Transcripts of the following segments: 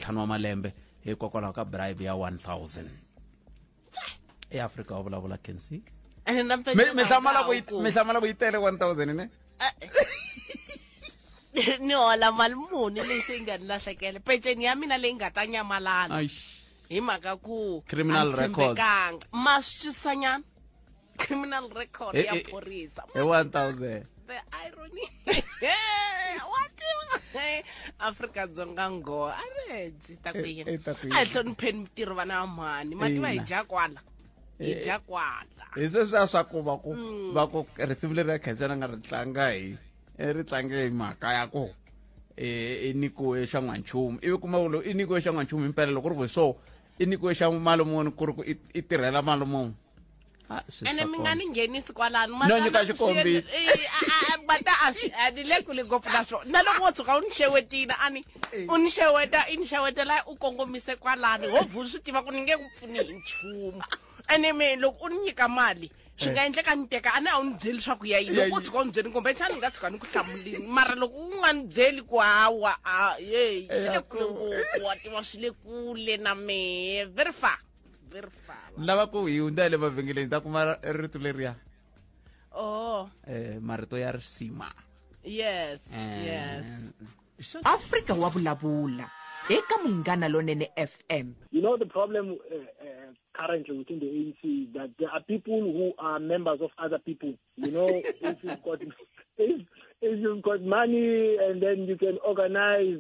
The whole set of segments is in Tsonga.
ntlhanu wa malembe hikokwalaho ka bribe ya 1000. EAfrika wa vulavula Kensi. Ene na peceni Mi hlamala ku a wu mi hlamala ku yi tele 1000 ne? Ni hola mali muni leyi se yi nga ni lahlekela, peceni ya mina leyi nga ta nyamalala Aish. hi mhaka ku Criminal a ni record. tshembekanga. Ma swi twisanyana criminal record ya phorisa. Hi 1000. The irony. Wa tiva Afrika Dzonga ngo a redzi ta ku yini? Ta ku yini? A hi hlonipheni mitirho, vana va mhani. Ma tiva hi Ina. dya kwala, hi dya kwala. Hi sweswiya swa ku va ku risimu leri ya Khensani a nga ri tlanga hi ri tlange hi mhaka ya ku i nyikiwe xa n'wanchumu, ivi kuma ku i nyikiwe xa n'wanchumu himpela, loko ri ku hi swo i nyikiwe xa mali muni, ku ri ku i tirhela mali muni. Ah, swi Ene swa mi nga kona. ni nghenisi kwalano. No nyika xikombiso. Mata a swi a ni le kule ngopfu na swona, na loko wo tshuka u ni xewetile, a ni u ni xeweta, i ni xewetela u kongomise kwalano, ho vhu swi tiva ku ni nge ku pfuni hi nchumu. Ene me loko u ni nyika mali, swi nga endleka ni teka, a ni a wu ni byeli swa ku ya yini. Ya Loko u yini. tshuka u ni byeli, kumbexani ni nga tshuka ni ku hlamulini, mara loko u nga ni byeli ku hawa, a ye swi le kule ngopfu, wa tiva swi le kule na mehe, very far, very far. Lava ku hi hundza hi le mavhengeleni, ta kuma rito leriya. Oh. Marito ya risima. Yes. Yes. Afrika wa vulavula eka Munghana Lonene FM. You know, the problem currently within the ANC is that there are people who are members of other people. You know, if you've got money and then you can organize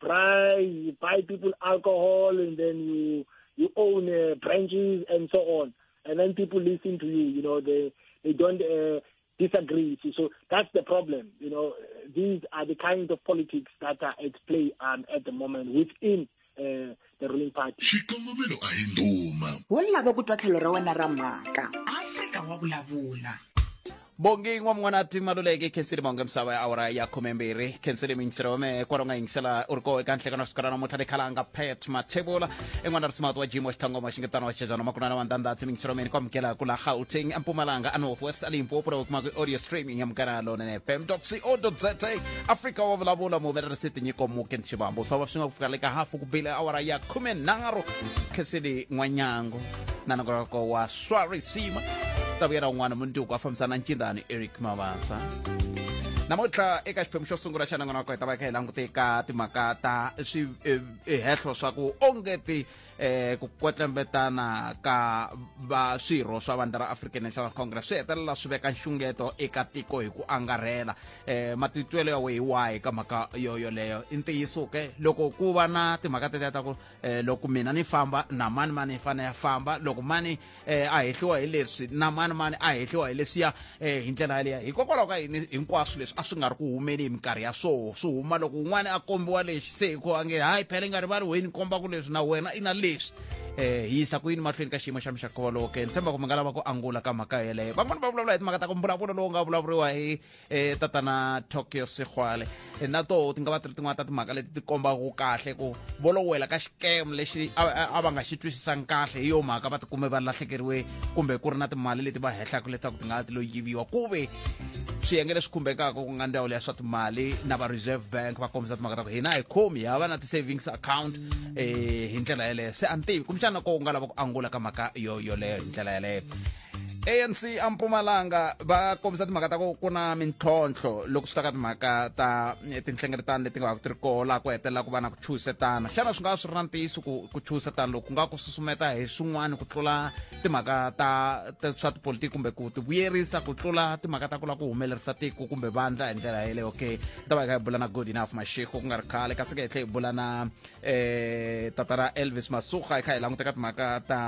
bribes, buy people alcohol, and then you own branches and so on, and then people listen to you. You know, they don't disagree. So that's the problem. You know, these are the kinds of politics that are at play at the moment within the ruling party. Xikongomelo a hi ndhuma. Wo lava ku twa tlhelo ra wena ra mhaka. Afrika wa vulavula. Bongi n'wamn'wanati Maluleke, khensile monge misava ya awara ya 12, khensile mingiselo wa mehe kwala u nga yingisela u ri koho eka nhlekano siku ra namuntlha lekhalanga Pet Mathebula en'wana risimati wa jimo xithangoma xingetano wa xejano makunana wa ndandatsi mingiselo meni kwamukela kula Gauteng, eMpumalanga, aNorth West, aLimpopo, lawa kumaka audio streaming ya Munghana Lonene FM co za. Afrika wa vulavula, muhumelerisi Tinyiko Muken Xivambo, swa va swi nga ku fika le ka hafu ku bile awara ya 13. Khensile N'wanyango na nongonoko wa swa risima ta vuyela un'wana mundzuku, a fambisana ncindani Eric Mavasa. Namuntlha eka xiphemu xo sungula xa nongonoko hi ta va kha hi langute ka timhaka ta swihehlo swa ku ongeti ku kwetlembetana ka va swirho swa vandla ra African National Congress swi hetelela swi veka nxungeto eka tiko hi ku angarhela. Matitwelo ya wehe hi wahi ka mhaka yo yoleyo? I ntiyiso ke loko ku va na timhaka tetiya ta ku loko mina ni famba na mani mani hi fanele ya famba, loko mani a hehliwa hi leswi na mani mani a hehliwa hi leswiya, hi ndlela yaleyo, hikokwalaho ka yini hinkwaswo leswi a swi nga ri ku humeli hi minkarhi ya swoho, swi huma loko un'wana a kombiwa lexi, se hi ku a nge hayi phela i nga rivali wena komba ku leswi na wena i na leswi, hi yisa ku yini mahlweni ka xiyimo xa muxaka wolowo ke? Ni tshemba ku mi nga lava ku angula ka mhaka yeleyo. Van'wani va vulavula hi timhaka ta ku mbulavulo lowu nga vulavuriwa hi tatana Tokyo Sexwale, na toho ti nga va ti ri tin'wana ta timhaka leti ti kombaka kahle ku vo lo wela ka xikemu lexi a va nga xi twisisangi kahle, hi yo mhaka va tikume va lahlekeriwe kumbe ku ri na timali leti va hehlaka leswaku ti nga ti lo yiviwa, ku ve swiyenge leswi khumbekaka ku nga ndzawulo ya swa timali na va Reserve Bank va kombisa timhaka ta ku hina hi khomi ha va na ti-savings account hi ndlela yeleyo. Se a ni tivi kumbexana ko u nga lava ku angula ka mhaka yo yoleyo hi ndlela yeleyo. ANC a Mpumalanga va kombisa timhaka ta ku ku na mintlhontlho loko swi ta ka timhaka ta tinhlengeletano leti nga va ku ti ri koho, laha ku hetelela ku va na ku chuhisetana. Xana swi nga va swi ri na ntiyiso ku chuhisetana loku ku nga ku susumeta hi swin'wana ku tlula timhaka ta swa tipolitiki, kumbe ku ti vuyerisa ku tlula timhaka ta ku lava ku humelerisa tiko kumbe vandla hi ndlela yeleyo? Okay, ta va hi kha hi bula na Good Enough Mashiko ku nga ri khale, kasi ke hi tlhe hi bula na tatana Elvis Masuga, hi kha hi languta ka timhaka ta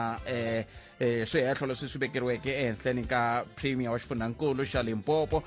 swihehlo leswi swi vekeriweke ehenhleni ka premier wa xifundzhankulu xa Limpopo,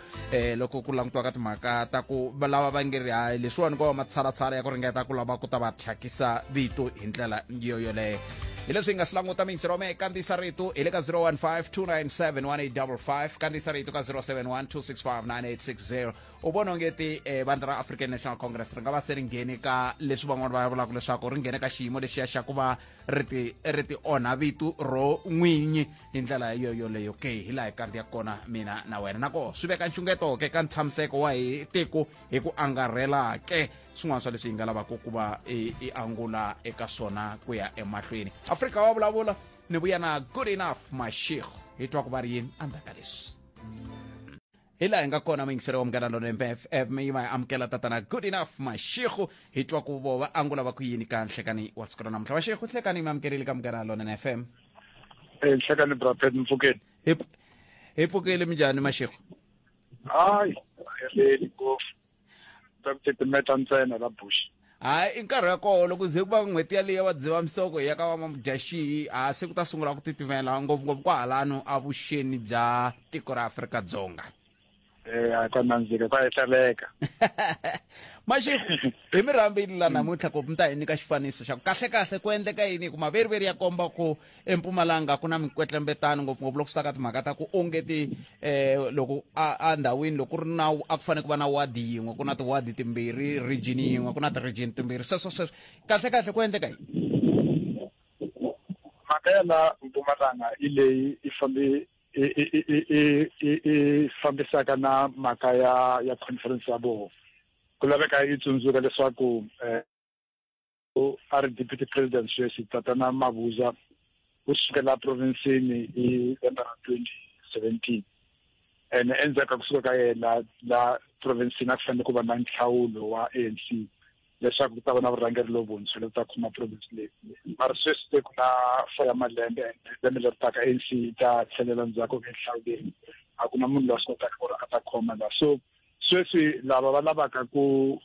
loko ku langutiwa ka timhaka ta ku va lava va nge ri hayi leswiwani ko va matshalatshala ya ku ringeta ku lava ku ta va thyakisa vito hi ndlela yo yoleyo. Hi leswi hi nga swi languta mingisero wa mehe. Kandziyisa rito hi le ka 015 297 1855, kandziyisa rito ka 071 265 9860. U vona onge ti vandla ra African National Congress ri nga va se ri nghene ka leswi van'wana va vulaka leswaku ri nghene ka xiyimo lexiya xa ku va ri ti ri ti onha vito ro n'winyi hi ndlela yo yoleyo ke? Hi laha hi kandziya kona mina na wena, na koho swi veka nxungeto ke ka ntshamiseko wa hi tiko hi ku angarhela ke. Swin'wana swa leswi hi nga lavaka ku va i angula eka swona ku ya emahlweni. Afrika wa vulavula ni vuya na Good Enough Mashego, hi twa ku va ri yini endzhaku ka leswi. Hi laha hi nga kona, muyingiseri wa Munghana Lonene FM, yi va hi amukela tatana Good Enough Mashego, hi twa ku vo va angula va ku yini ka nhlekani wa siku ra namuntlha. Mashego, nhlekani, mi amukerile ka Munghana Lonene FM. Nhlekani, Brapet, mpfukeni? Hi pfukile. Minjhani, Mashego? Hayi, heleli ngopfu, ta ku titimeta ntsena la bush. Hayi, i nkarhi wa koho loko ze ku va n'hweti yaliya wa Dzivamisoko hi ya ka va Mamudyaxihi, a se ku ta sungula ku titimela ngopfungopfu kwahalano avuxeni bya tiko ra Afrika-Dzonga. A ka nandzika, ka etleleka. Mashego, hi mi rhambile la namuntlha ku mi ta hi nyika xifaniso xa ku kahle kahle ku endleka yini, hi ku maveriveri ya komba ku eMpumalanga ku na minkwetlembetano, ngopfungopfu loko swi ta ka timhaka ta ku onge ti loko a ndhawini loko ku ri na a ku fanele ku va na wadi yin'we, ku na tiwadi timbirhi, region yin'we, ku na ti-region timbirhi. Sweswo sweswo kahle kahle ku endleka yini? Mhaka ya la Mpumalanga i leyi i fambi i fambisaka na mhaka ya conference ya voho. Ku laveka yi tsundzuka leswaku a ri deputy president sweswi, tatana Mabuza, u sukela provinsini hi lembe ra 2017, ene endzhaku ka kusuka ka yena la provinsini a ku fanele ku va na nhlawulo wa ANC leswaku ku ta va na vurhangeri lovuntshwa lebyi ta khoma province leyi. Mara sweswi se ku na 4 ya malembe, lembe leri taka ANC yi ta tlhelela ndzhaku ka enhlawuleni, a ku na munhu loyi a swi kotaka ku ri a ta khoma la. So sweswi lava va lavaka ku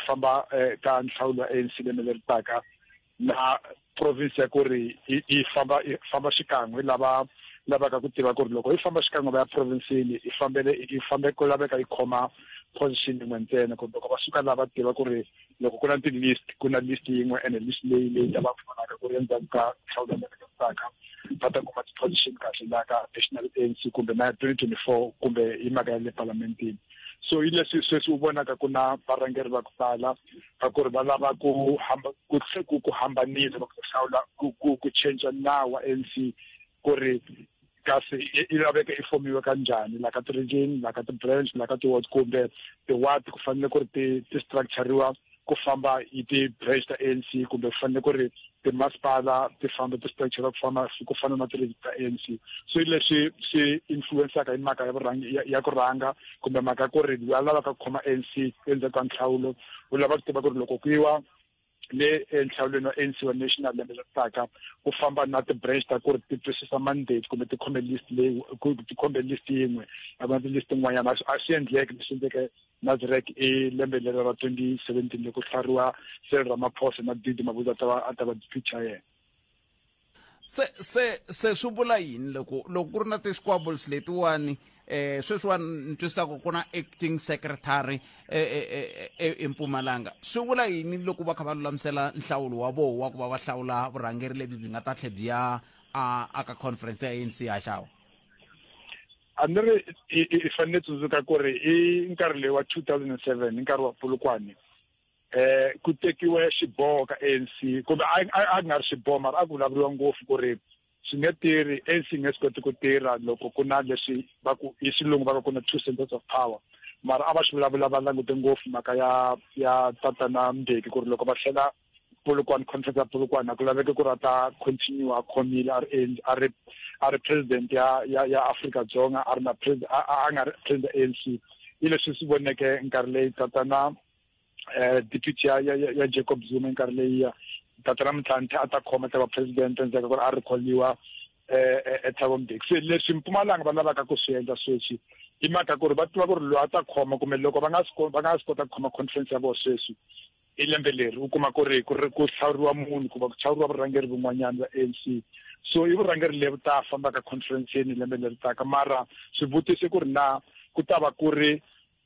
famba ka nhlawulo wa ANC lembe leri taka na province ya ku ri i famba xikan'we, lava lavaka ku tiva ku ri loko yi famba xikan'we va ya provinsini, i fambele i fambe ku laveka yi khoma position yin'we ntsena, ku loko va suka lava tiva ku ri loko ku na ti-list, ku na list yin'we, ene list leyi ta va pfunaka ku ri endzhaku ka nhlawulo lembe leri taka va ta kuma ti-position kahle laha ka national ANC kumbe na 2024 kumbe hi mhaka ya le palamentini. So hi leswi sweswi u vonaka ku na varhangeri va ku tala va ku ri va lava ku hamba ku hambanisa, va ku hlawula ku cinca nawu wa ANC ku ri kasi i laveka i fomiwe ka njhani la ka ti-region, la ka ti-branch, la ka ti-ward, kumbe ti-ward ku fanele ku ri ti structure-iwa ku famba hi ti-branch ta ANC, kumbe ku fanele ku ri timasipala ti famba ti structure ku famba ku fana na ti ta ANC. So hi leswi swi influensaka hi mhaka ya vurhangi ya ku rhanga, kumbe mhaka ku ri loyi a lavaka ku khoma ANC endzhaku ka nhlawulo u lava ku tiva ku ri loko ku yiwa le enhlawulweni wa ANC wa national lembe leri taka, ku famba na ti-branch ta ku ri ti twisisa mandate kumbe ti khome list leyi, ti khome list yin'we, a ku na ti-list tin'wanyana. A swi endleki leswi endleke Nasrec i lembe leri ra 2017 loko hlawuriwa Cyril Ramaphosa na Didi Mabuza a ta va deputy ya yena. Se swi vula yini loko ku ri na ti-squabbles letiwani? Sweswiwani ni twisisaka ku na acting secretary eMpumalanga. Swi vula yini loko va kha va lulamisela nhlawulo wa voho wa ku va va hlawula vurhangeri lebyi byi nga ta tlhe byi ya a ka conference ya ANC ya xawa? A ni ri i fanele tsundzuka ku ri i nkarhi leyi wa 2007, i nkarhi wa Polokwane, ku tekiwe xiboho ka ANC, kumbe a nga ri xiboho, mara a ku vulavuriwa ngopfu ku ri swi nge tirhi, ANC yi nge swi koti ku tirha loko ku na leswi va ku hi xilungu va ku na two centers of power. Mara a va swi vulavula va langute ngopfu mhaka ya tatana Mbeki, ku ri loko va hlela Polokwane, conference ya Polokwane, a ku laveki ku ri a ta continue a khomile a ri president ya Afrika Dzonga, a ri na president, a nga ri president ANC. Hi leswi swi voneke nkarhi leyi tatana deputy ya Jacob Zuma, nkarhi leyi ya tatana Motlanthe a ta khoma ta va president endzhaku ka ku ri a recalliwa Thabo Mbeki. Se leswi Mpumalanga va lavaka ku swi endla sweswi i mhaka ku ri va tiva ku ri loyi a ta khoma, kumbe loko va nga swi kota ku khoma conference ya vona sweswi i lembe leri, u kuma ku ri ku hlawuriwa munhu kumbe ku hlawuriwa vurhangeri vin'wanyana va ANC. So i vurhangeri lebyi ta fambaka conference-ni lembe leri taka. Mara swivutiso ku ri na ku ta va ku ri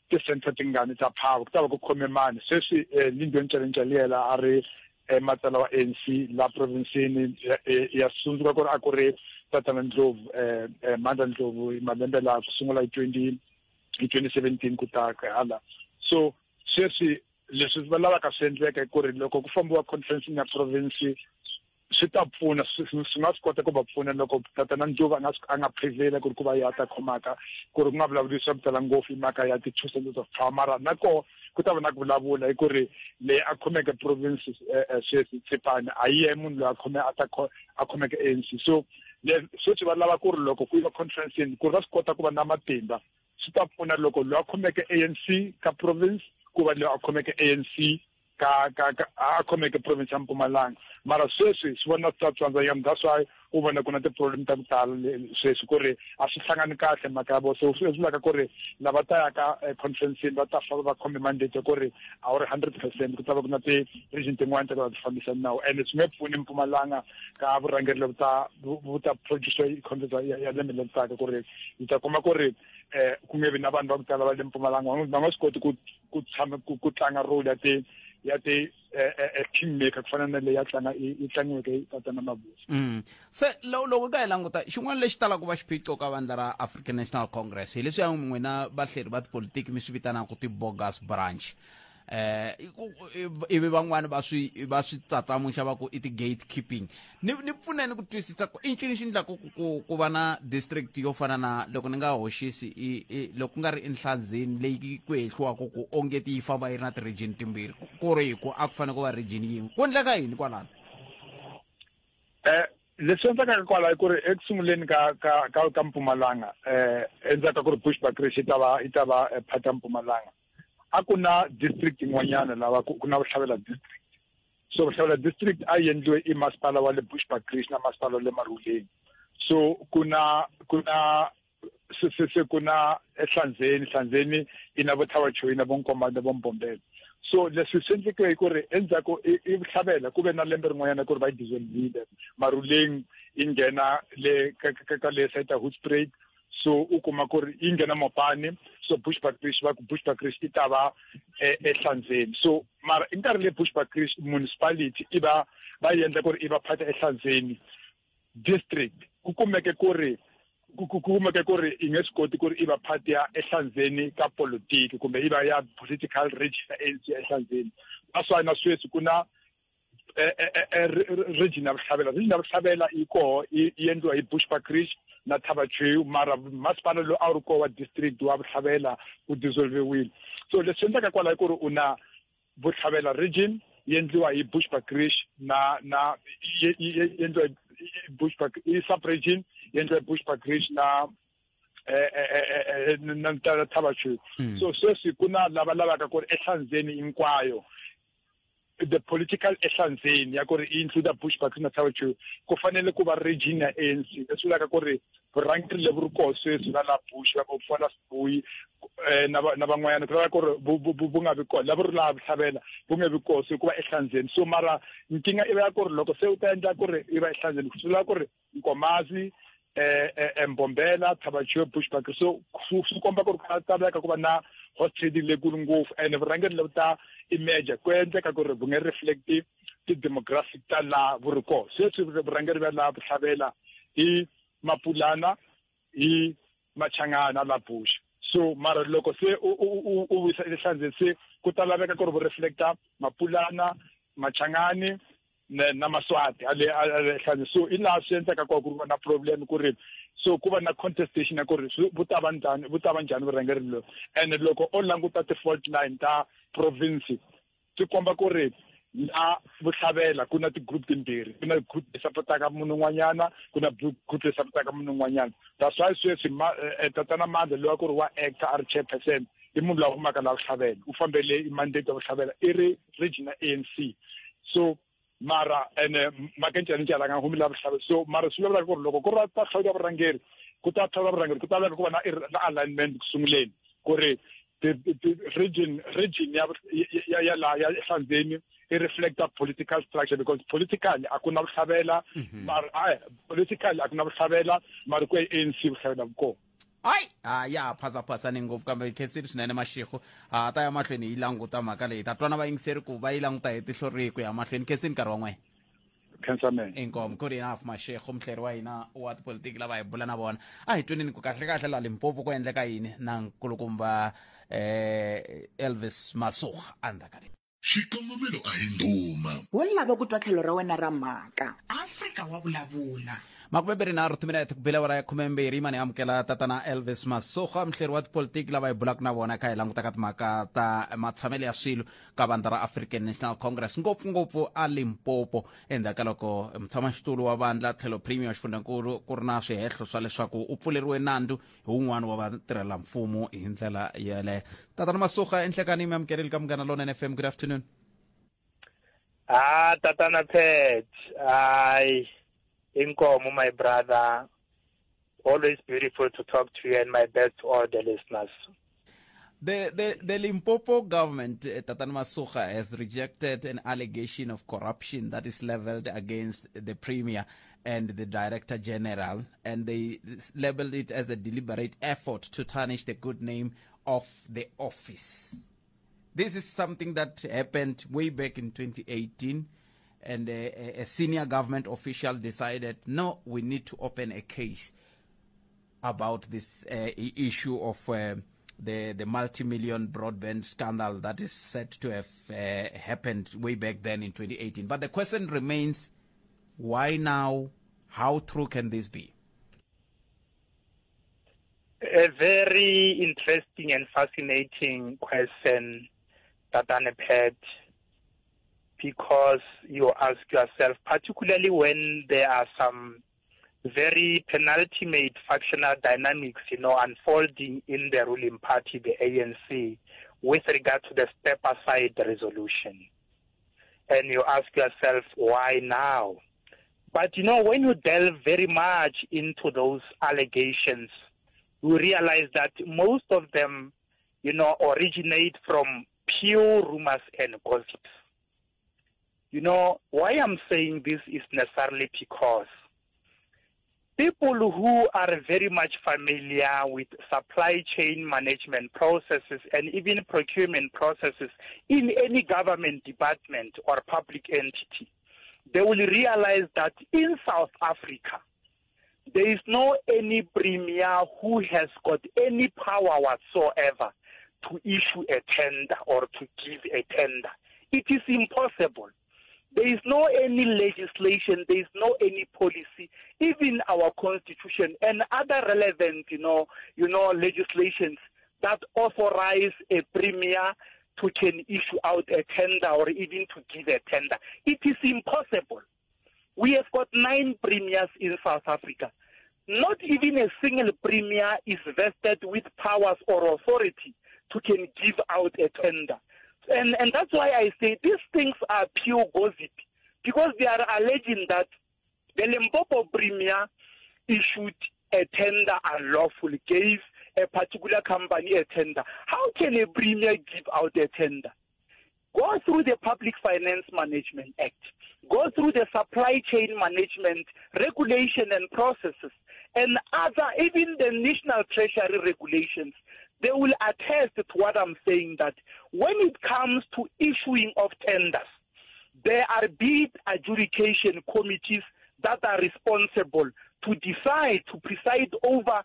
ti-center tingani ta power, ku ta va ku khome mani? Sweswi Lindiwe Ntshalintshaliela a ri matsala wa ANC la provinsini. Ya tsundzuka ku ri a ku ri tatana Ndlovu, Mandla Ndlovu, malembe laha ku sungula hi 20 Hi 2017 ku ta ka hala. So sweswi leswi va lavaka swi endleka i ku ri loko ku fambiwa conference ya province, swi ta pfuna, swi nga swi kota ku va pfuna loko Tatana Ndlovu a nga prevail ku ri ku va ya ta khomaka, ku ri ku nga vulavuli swa ku tala ngopfu hi mhaka ya ti-two centers of power. Mara na koho ku ta va na ku vulavula hi ku ri leyi a khomeke province sweswi, Tsipane, a yi ye munhu loyi a khome a ta a khomeke ANC. So sweswi va lava ku ri loko ku yiwa conferenceni, ku ri va swi kota ku va na matimba, swi ta pfuna loko loyi a khomeke ANC ka province ku va loyi a khomeke ANC ka a khomeke province ya Mpumalanga. Mara sweswi swi vona swi ta tsandza nyana. That's why u vona ku na ti-problem ta ku tala sweswi, ku ri a swi hlangani kahle mhaka ya vo. So swi vulaka ku ri lava ta yaka conferenceni va ta famba va khome mandate ku ri a wu ri 100%, ku ta va ku na ti-region tin'wani ta ku va ti fambisani nawu, ende swi nge pfuni Mpumalanga ka vurhangeri lobu ta vu ta produce conference ya lembe leri taka, ku ri yi ta kuma ku ri ku nge vi na vanhu va ku tala va le Mpumalanga, va nga swi koti ku tshama ku tlanga role ya ti king maker ku fana na leyi ya tlanga yi tlangiweke hi Tatana Mabusa. Se loko ka hi languta xin'wana lexi talaka ku va xiphiqo ka vandla ra African National Congress, hi leswiya n'wina vahleri va tipolitiki mi swi vitanaka ti-bogus branch, ivi van'wani va swi tsatsamuxa va ku i ti-gate keeping. Ni pfuneni ku twisisa ku i ncini xi endlaku ku va na district yo fana na, loko ni nga hoxisi, i loko ku nga ri Enhlanzeni, leyi ku hehliwaka ku onge ti yi famba yi ri na ti-region timbirhi, ku ri hi ku a ku fanele ku va region yin'we. Ku endleka yini kwalano? Leswi endlekaka kwala i ku ri eku sunguleni ka Mpumalanga, endzhaku ka ku ri Bushbuckridge yi ta va part ya Mpumalanga, a ku na district yin'wanyana lava ku na Vuhlavela District. So Vuhlavela District a yi endliwe i masipala wa le Bushbuckridge na masipala wa le Maruleni. So ku na se ku na Ehlanzeni. Hlanzeni i na vo Thaba Chweu, na vo Nkomati, na vo Mbombela. So leswi swi endleke hi ku ri endzhaku i Vuhlavela ku ve na lembe rin'wanyana ku ri va yi dissolvile, Maruleng yi nghena le ka le side ya Hoedspruit. So u kuma ku ri yi nghena Mopani. So Bushbuckridge, va ku Bushbuckridge i ta va Ehlanzeni. So mara i nkarhi le Bushbuckridge municipality i va yi endla ku ri i va part Ehlanzeni District, ku kumeke ku ri i nge swi koti ku ri i va part ya Ehlanzeni ka politiki, kumbe i va ya political region ya ANC Ehlanzeni. That's why na sweswi ku na region ya Vuhlavela. Region ya Vuhlavela yi koho, yi endliwa hi Bushbuckridge na Thaba Chweu, mara masipala lowu a wu ri koho wa district wa Vuhlavela wu dissolviwile. So leswi endlaka kwalaho i ku ri u na Vuhlavela region yi endliwa hi Bushbuckridge na yi endliwa hi Bushbuck, i sub region yi endliwa hi Bushbuckridge na Thaba Chweu. So sweswi ku na lava lavaka ku ri Ehlanzeni hinkwayo, the political Ehlanzeni ya ku ri yi include Bushbuckridge na Thaba Chweu, ku fanele ku va region ya ANC. Leswi vulaka ku ri vurhangeri lebyi ri koho sweswi va la Bush, va fana Sibuyi na van'wanyana, ku lava ku ri bu nga vi kona, lava ri laha Vuhlavela bu nge vi koho, se ku va Ehlanzeni. So mara nkingha i va ya ku ri loko se u ta endla ku ri i va Ehlanzeni, swi vula ku ri Nkomazi, Mbombela, Thaba Chweu, Bushbuckridge. So swi komba ku ri ku ta laveka ku va na horse trading leyikulu ngopfu, ene vurhangeri lebyi ta emerge ku endleka ku ri bu nge reflect ti-demographic ta laha vu ri koho sweswi. Vurhangeri bya laha Vuhlavela i Mapulana, hi Machangana la Bush. So mara loko se u vuyisa Ehlanzeni, se ku ta laveka ku ri vu reflecta Mapulana, Machangani na Maswati ale Ehlanzeni. So i laha swi endlaka ku ri va na problem, ku ri so ku va na contestation ya ku ri vu ta va njhani, vu ta va njhani vurhangeri lowu. Ene loko o languta ti-fault line ta province, swi komba ku ri la Vuhlavela ku na ti-group timbirhi: ku na group leyi sapotaka munhu un'wanyana, ku na group leyi sapotaka munhu un'wanyana. That's why sweswi Tatana Mandla, loyi a ku ri wa actor a ri chairperson, i munhu loyi a humaka laha Vuhlavela, u fambele i mandate ya Vuhlavela i ri region ya ANC. So mara ene Makencane a nga humi laha Vuhlavela. So mara swi vulaka ku ri loko ku ri ta hlawuriwa vurhangeri, ku ta hlawuriwa vurhangeri, ku ta laveka ku va na alignment ku sunguleni, ku ri the region ya la ya Ehlanzeni i reflecta political structure, because politically a ku na Vuhlavela, mara politically a ku na Vuhlavela, mara ku ya ANC Vuhlavela vu kona. Hayi, a ya ha phasaphasani ngopfu, kambe khensile swinene Mashego. Ha ta ya mahlweni yi languta mhaka leyi, ta twana vayingiseri ku va yi languta hi tihlo rihi ku ya mahlweni. Khensini nkarhi wa n'wena. khensa mina. Inkomu. Good enough Mashego, muhleri wa hina wa tipolitiki lava hi bula na vona. A hi twaneni ku kahle kahle la Limpopo ku endleka yini na nkulukumba Elvis Masuga endzhaku ka leswi. Xikongomelo a hi ndhuma. Wo lava ku twa tlhelo ra wena ra mhaka. Afrika wa vulavula. Makumembirhi-nharhu timinete ku bile awara ya khumembirhi mani amukela tatana Elvis Masuga, muhleri wa tipolitiki lava hi bulaka na vona kha hi languta ka timhaka ta matshamelo ya swilo ka vandla ra African National Congress, ngopfungopfu a Limpopo, endzhaku ka loko mutshamaxitulu wa vandla tlhelo premier wa xifundzankulu ku ri na swihehlo swa leswaku u pfuleriwe nandzu hi wun'wana wa vatirhela-mfumo hi ndlela yeleyo. Tatana Masuga, enhlekani mi amukeleli ka Munghana Lonene FM. Good afternoon. Ah, Tatana Pet, I inkomo, my brother. Always beautiful to talk to you, and my best to all the listeners. The Limpopo government, Tatana Masuga, has rejected an allegation of corruption that is leveled against the Premier and the Director General, and they labeled it as a deliberate effort to tarnish the good name of the office. This is something that happened way back in 2018, and a senior government official decided, no, we need to open a case about this issue of the multi-million broadband scandal that is said to have happened way back then in 2018. But the question remains, why now? How true can this be? A very interesting and fascinating question, Tatane Pet, because you ask yourself, particularly when there are some very penultimate factional dynamics, unfolding in the ruling party, the ANC, with regard to the step-aside resolution. And you ask yourself, why now? But, when you delve very much into those allegations, you realize that most of them, originate from pure rumors and gossips. Why I'm saying this is necessarily because people who are very much familiar with supply chain management processes and even procurement processes in any government department or public entity, they will realize that in South Africa, there is no any premier who has got any power whatsoever to issue a tender or to give a tender. It is impossible. There is no any legislation, there is no any policy, even our constitution and other relevant, legislations that authorize a premier to can issue out a tender or even to give a tender. It is impossible. We have got 9 premiers in South Africa. Not even a single premier is vested with powers or authority to can give out a tender. And that's why I say these things are pure gossip, because they are alleging that the Limpopo Premier issued a tender unlawfully, gave a particular company a tender. How can a premier give out a tender? Go through the Public Finance Management Act. Go through the Supply Chain Management Regulation and processes, and other, even the National Treasury regulations. They will attest to what I'm saying, that when it comes to issuing of tenders, there are bid adjudication committees that are responsible to decide, to preside over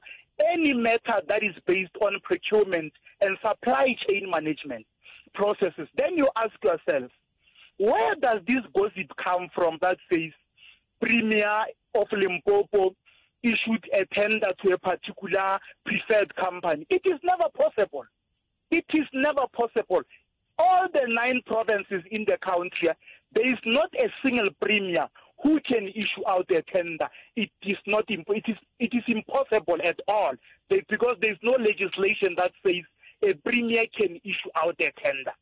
any matter that is based on procurement and supply chain management processes. Then you ask yourself, where does this gossip come from that says Premier of Limpopo issued a tender to a particular preferred company? It is never possible. It is never possible. All the 9 provinces in the country, there is not a single premier who can issue out a tender. It is not. It is impossible at all, because there is no legislation that says a premier can issue out a tender.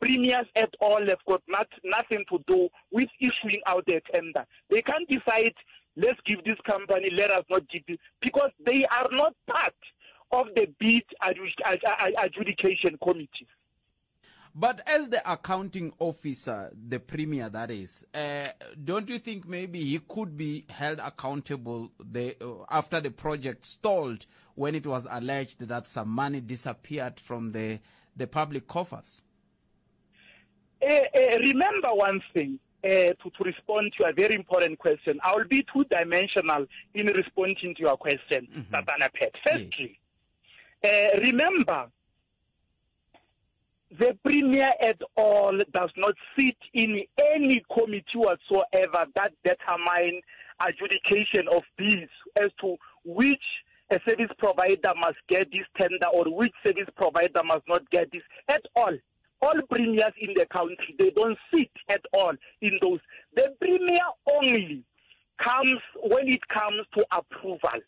Premiers at all have got nothing to do with issuing out a tender. They can't decide, let's give this company, let us not give it, because they are not part of the bid adjudication committees. But as the accounting officer, the premier that is, don't you think maybe he could be held accountable after the project stalled when it was alleged that some money disappeared from the public coffers? Remember one thing. to respond to a very important question. I will be two-dimensional in responding to your question, Tatana Pat. Firstly, remember, the Premier at all does not sit in any committee whatsoever that determine adjudication of bids as to which a service provider must get this tender or which service provider must not get this at all. All premiers in the country, they don't sit at all in those. The premier only comes when it comes to approval.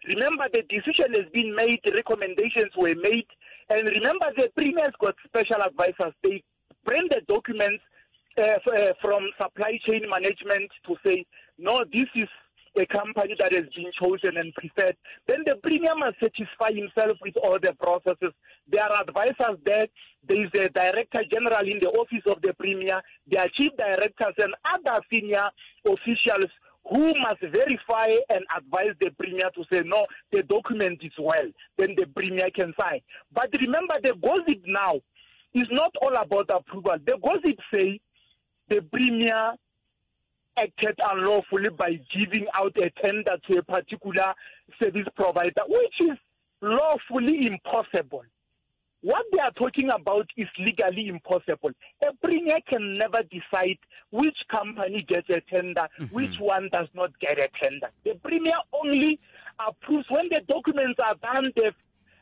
Remember, the decision has been made, recommendations were made, and remember the premier's got special advisors. They bring the documents from supply chain management to say, no, this is a company that has been chosen and preferred. Then the premier must satisfy himself with all the processes. There are advisors there. There is a director general in the office of the premier. There are chief directors and other senior officials who must verify and advise the premier to say, no, the document is well. Then the premier can sign. But remember, the gossip now is not all about approval. The gossip say the premier acted unlawfully by giving out a tender to a particular service provider, which is lawfully impossible. What they are talking about is legally impossible. A premier can never decide which company gets a tender, which one does not get a tender. The premier only approves when the documents are done, they've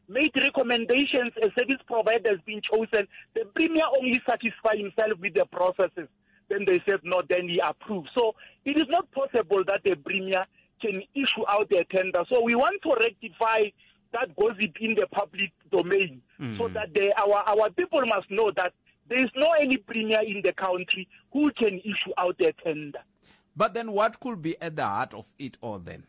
made recommendations, a service provider has been chosen. The premier only satisfies himself with the processes. Then they said, no, then he approves. So it is not possible that the premier can issue out a tender. So we want to rectify that gossip in the public domain so that our people must know that there is no any premier in the country who can issue out a tender. But then what could be at the heart of it all then?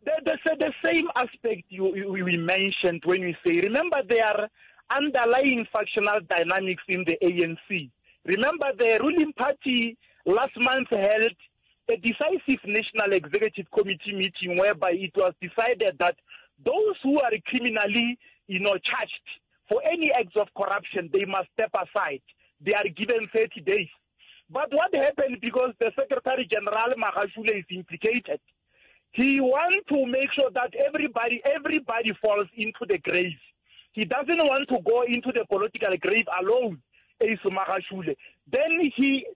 The same aspect we mentioned when we say, remember there are underlying factional dynamics in the ANC. Remember the ruling party last month held a decisive National Executive Committee meeting whereby it was decided that those who are criminally, charged for any acts of corruption, they must step aside. They are given 30 days. But what happened, because the Secretary General Magashule is implicated, he wants to make sure that everybody falls into the grave. He doesn't want to go into the political grave alone, Ace Magashule. Then he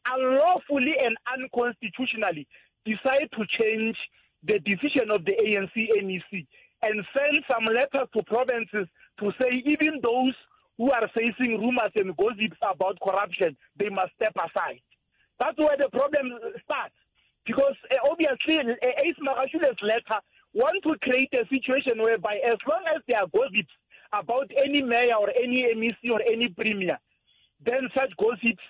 unlawfully and unconstitutionally decide to change the decision of the ANC NEC and send some letters to provinces to say even those who are facing rumors and gossips about corruption, they must step aside. That's where the problem starts. Because obviously, Ace Magashule's letter wants to create a situation whereby as long as there are gossips about any mayor or any MEC or any premier, then such gossips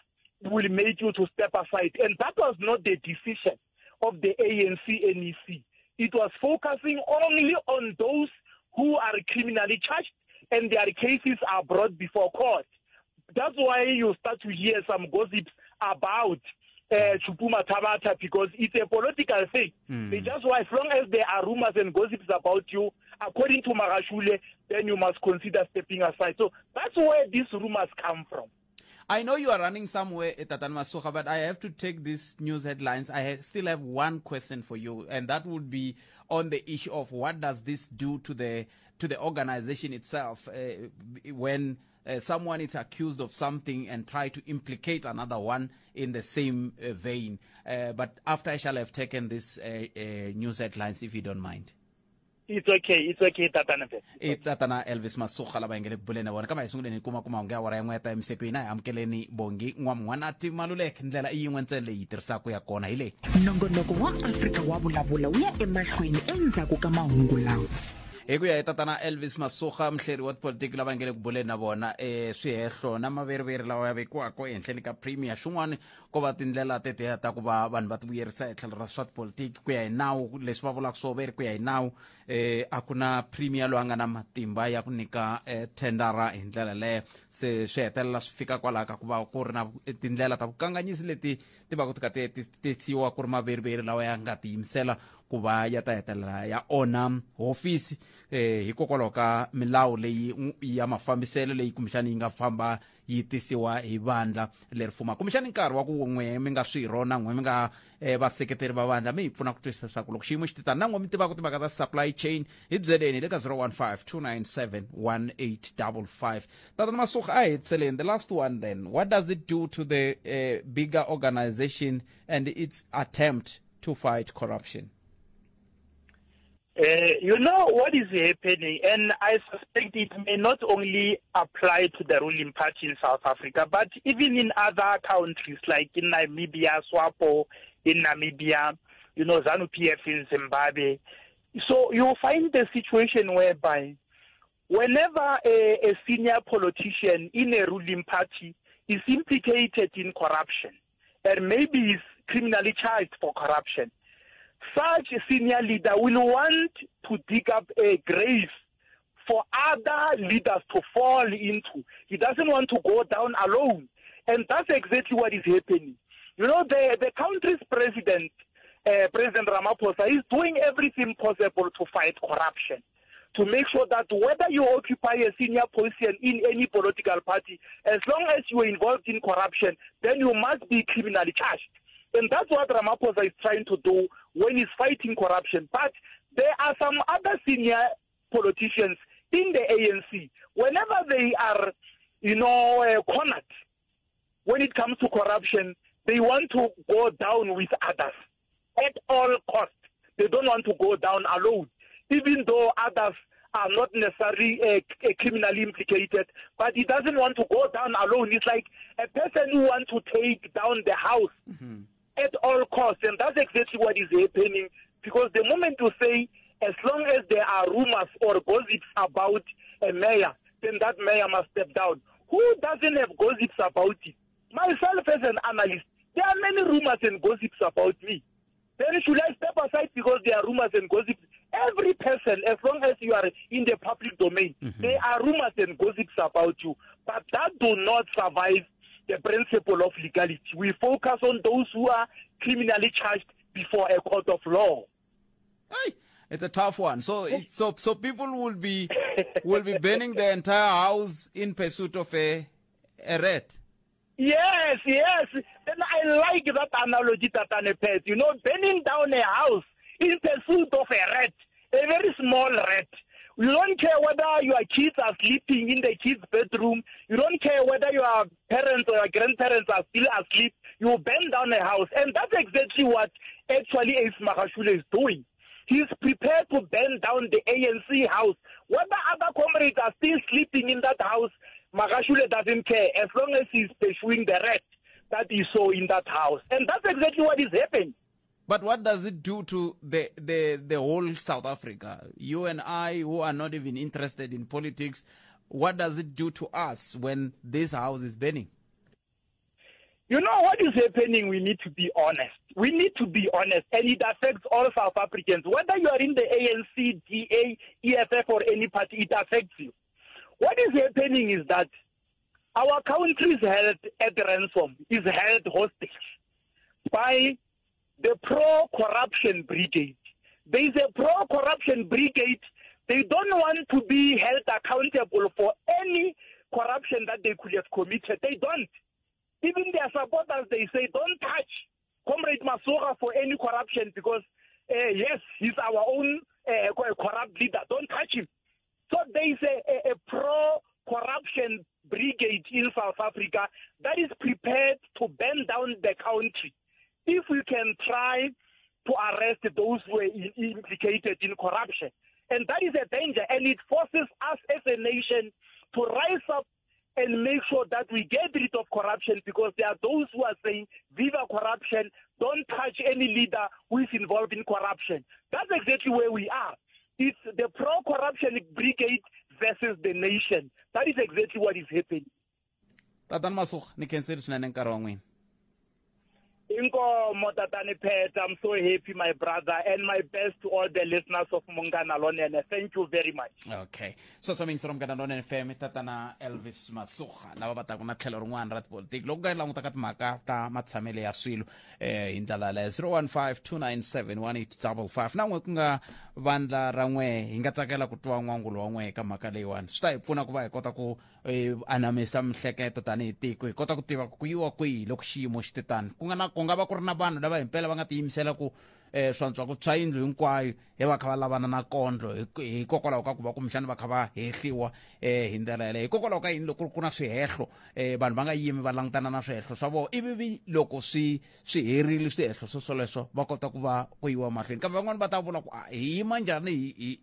will make you to step aside. And that was not the decision of the ANC NEC. It was focusing only on those who are criminally charged and their cases are brought before court. That's why you start to hear some gossips about Chupuma Tabata, because it's a political thing. They just, as long as there are rumors and gossips about you, according to Magashule, then you must consider stepping aside. So that's where these rumors come from. I know you are running somewhere, Tatan Masoga, but I have to take these news headlines. I still have one question for you, and that would be on the issue of what does this do to the organization itself when someone is accused of something and try to implicate another one in the same vein. But after I shall have taken these news headlines, if you don't mind. It's okay, Tatana. Tatana Elvis Masoga lava hi nge le ku buleni na vona kambe hi sunguleni hi kuma ku mahungu ya awara yin'we ya ta emisekweni hi amukeleni Bongi N'wam'wanati Maluleke ndlela i yin'we ntsena leyi yi tirhisaka ya kona hi leyi. Nongonoko wa Afrika wa vulavula wu ya emahlweni endzhaku ka mahungu lawa. Hi ku ya hi Tatana Elvis Masoga, muhleri wa tipolitiki lava nge le ku buleni na vona swihehlo na maveriveri lawa ya vekiwaka ehenhleni ka premier xin'wana ko va tindlela tetiya ta ku va vanhu va tivuyerisa hi tlhelo ra swa tipolitiki ku ya hi nawu leswi va vulaka swo ve ri ku ya hi nawu a ku na premier loyi a nga na matimba ya ku nyika tendara hi ndlela leyo se swi hetelela swi fika kwalaho ka ku va ku ri na tindlela ta vukanganyisi leti ti va ku ti ka ti tisiwa ku ri maveriveri lawa ya nga tiyimisela ku va ya ta hetelela ya onha hofisi eh hikokwalaho ka milawu leyi ya mafambiselo leyi kumbexani yi nga famba yi tisiwa hi vandla leri fumaka kumbexani nkarhi wa ku n'we mi nga swirho na n'we mi nga eh, vaseketeri va vandla mi hi pfuna ku twisisa leswaku loko xiyimo xi titana na n'we mi tivaka timhaka ta supply chain hi byeleni le ka 015 297 1855 tatana masuka a hi hetiseleni the last one then what does it do to the uh, bigger organization and its attempt to fight corruption you know what is happening, and I suspect it may not only apply to the ruling party in South Africa, but even in other countries like in Namibia, SWAPO in Namibia, you know, ZANU PF in Zimbabwe. So you find the situation whereby whenever a, a senior politician in a ruling party is implicated in corruption and maybe is criminally charged for corruption, such a senior leader will want to dig up a grave for other leaders to fall into. He doesn't want to go down alone. And that's exactly what is happening. You know, the, the country's president, President Ramaphosa, is doing everything possible to fight corruption, to make sure that whether you occupy a senior position in any political party, as long as you are involved in corruption, then you must be criminally charged. And that's what Ramaphosa is trying to do when he's fighting corruption. But there are some other senior politicians in the ANC. Whenever they are, you know, cornered, when it comes to corruption, they want to go down with others at all costs. They don't want to go down alone, even though others are not necessarily criminally implicated. But he doesn't want to go down alone. It's like a person who wants to take down the house at all costs. And that's exactly what is happening. Because the moment you say, as long as there are rumors or gossips about a mayor, then that mayor must step down. Who doesn't have gossips about it? Myself as an analyst, there are many rumors and gossips about me. Then should I step aside because there are rumors and gossips? Every person, as long as you are in the public domain, there are rumors and gossips about you. But that do not survive the principle of legality. We focus on those who are criminally charged before a court of law. Hey, it's a tough one. So it, so so people will be will be burning the entire house in pursuit of a a rat. Yes, yes. Then I like that analogy, Tatane Pet. You know, burning down a house in pursuit of a rat, a very small rat. You don't care whether your kids are sleeping in the kids' bedroom. You don't care whether your parents or your grandparents are still asleep. You burn down a house. And that's exactly what actually Ace Magashule is doing. He's prepared to burn down the ANC house. Whether other comrades are still sleeping in that house, Magashule doesn't care as long as he's pursuing the rat that he saw in that house. And that's exactly what is happening. But what does it do to the, the, the whole South Africa? You and I, who are not even interested in politics, what does it do to us when this house is burning? You know what is happening? We need to be honest. We need to be honest, and it affects all South Africans. Whether you are in the ANC, DA, EFF, or any party, it affects you. What is happening is that our country is held at ransom, is held hostage by the pro-corruption brigade. There is a pro-corruption brigade. They don't want to be held accountable for any corruption that they could have committed. They don't. Even their supporters, they say, don't touch Comrade Masoga for any corruption because, yes, he's our own corrupt leader. Don't touch him. So there is a pro-corruption brigade in South Africa that is prepared to burn down the country if we can try to arrest those who are implicated in corruption. And that is a danger, and it forces us as a nation to rise up and make sure that we get rid of corruption, because there are those who are saying, viva corruption, don't touch any leader who is involved in corruption. That's exactly where we are. It's the pro-corruption brigade versus the nation. That is exactly what is happening. Tatana Masuga, ni khensile swinene nkarhi wa n'wina. Inkomo Tatani Pet, I'm so happy, my brother, and my best to all the listeners of Munghana Lonene. Thank you very much. Okay, sweswo mi yingisela Munghana Lonene FM, tatana Elvis Masuga lava va taka na tlhelo rin'wana ra tipolitiki loko nga yi languta ka timhaka ta matshamelo ya swilo eh hi ndlela yaleyo. 015 297 1855 na n'we ku nga vandla ra n'we, hi nga tsakela ku twa n'wangulo wa n'we eka mhaka leyiwani. Swi ta hi pfuna ku va hi kota ku anamisa mihleketo tanihi tiko, hi kota ku tiva ku yiwa kwihi loko xiyimo xi te tani. Ku nga na ku nga va ku ri na vanhu lava himpela va nga tiyimisela ku swantswa ku tshwa yindlu hinkwayo hi va kha va lavana na kondlo, hikokwalaho ka ku va kumbexana va kha va hehliwa hi ndlela yaleyo. Hikokwalaho ka yini loko ku na swihehlo vanhu va nga yimi va langutana na swihehlo swa vona, ivi vi loko swi herile swihehlo swo swoleswo va kota ku va ku yiwa mahlweni? Kambe van'wani va ta vula ku hi yima njhani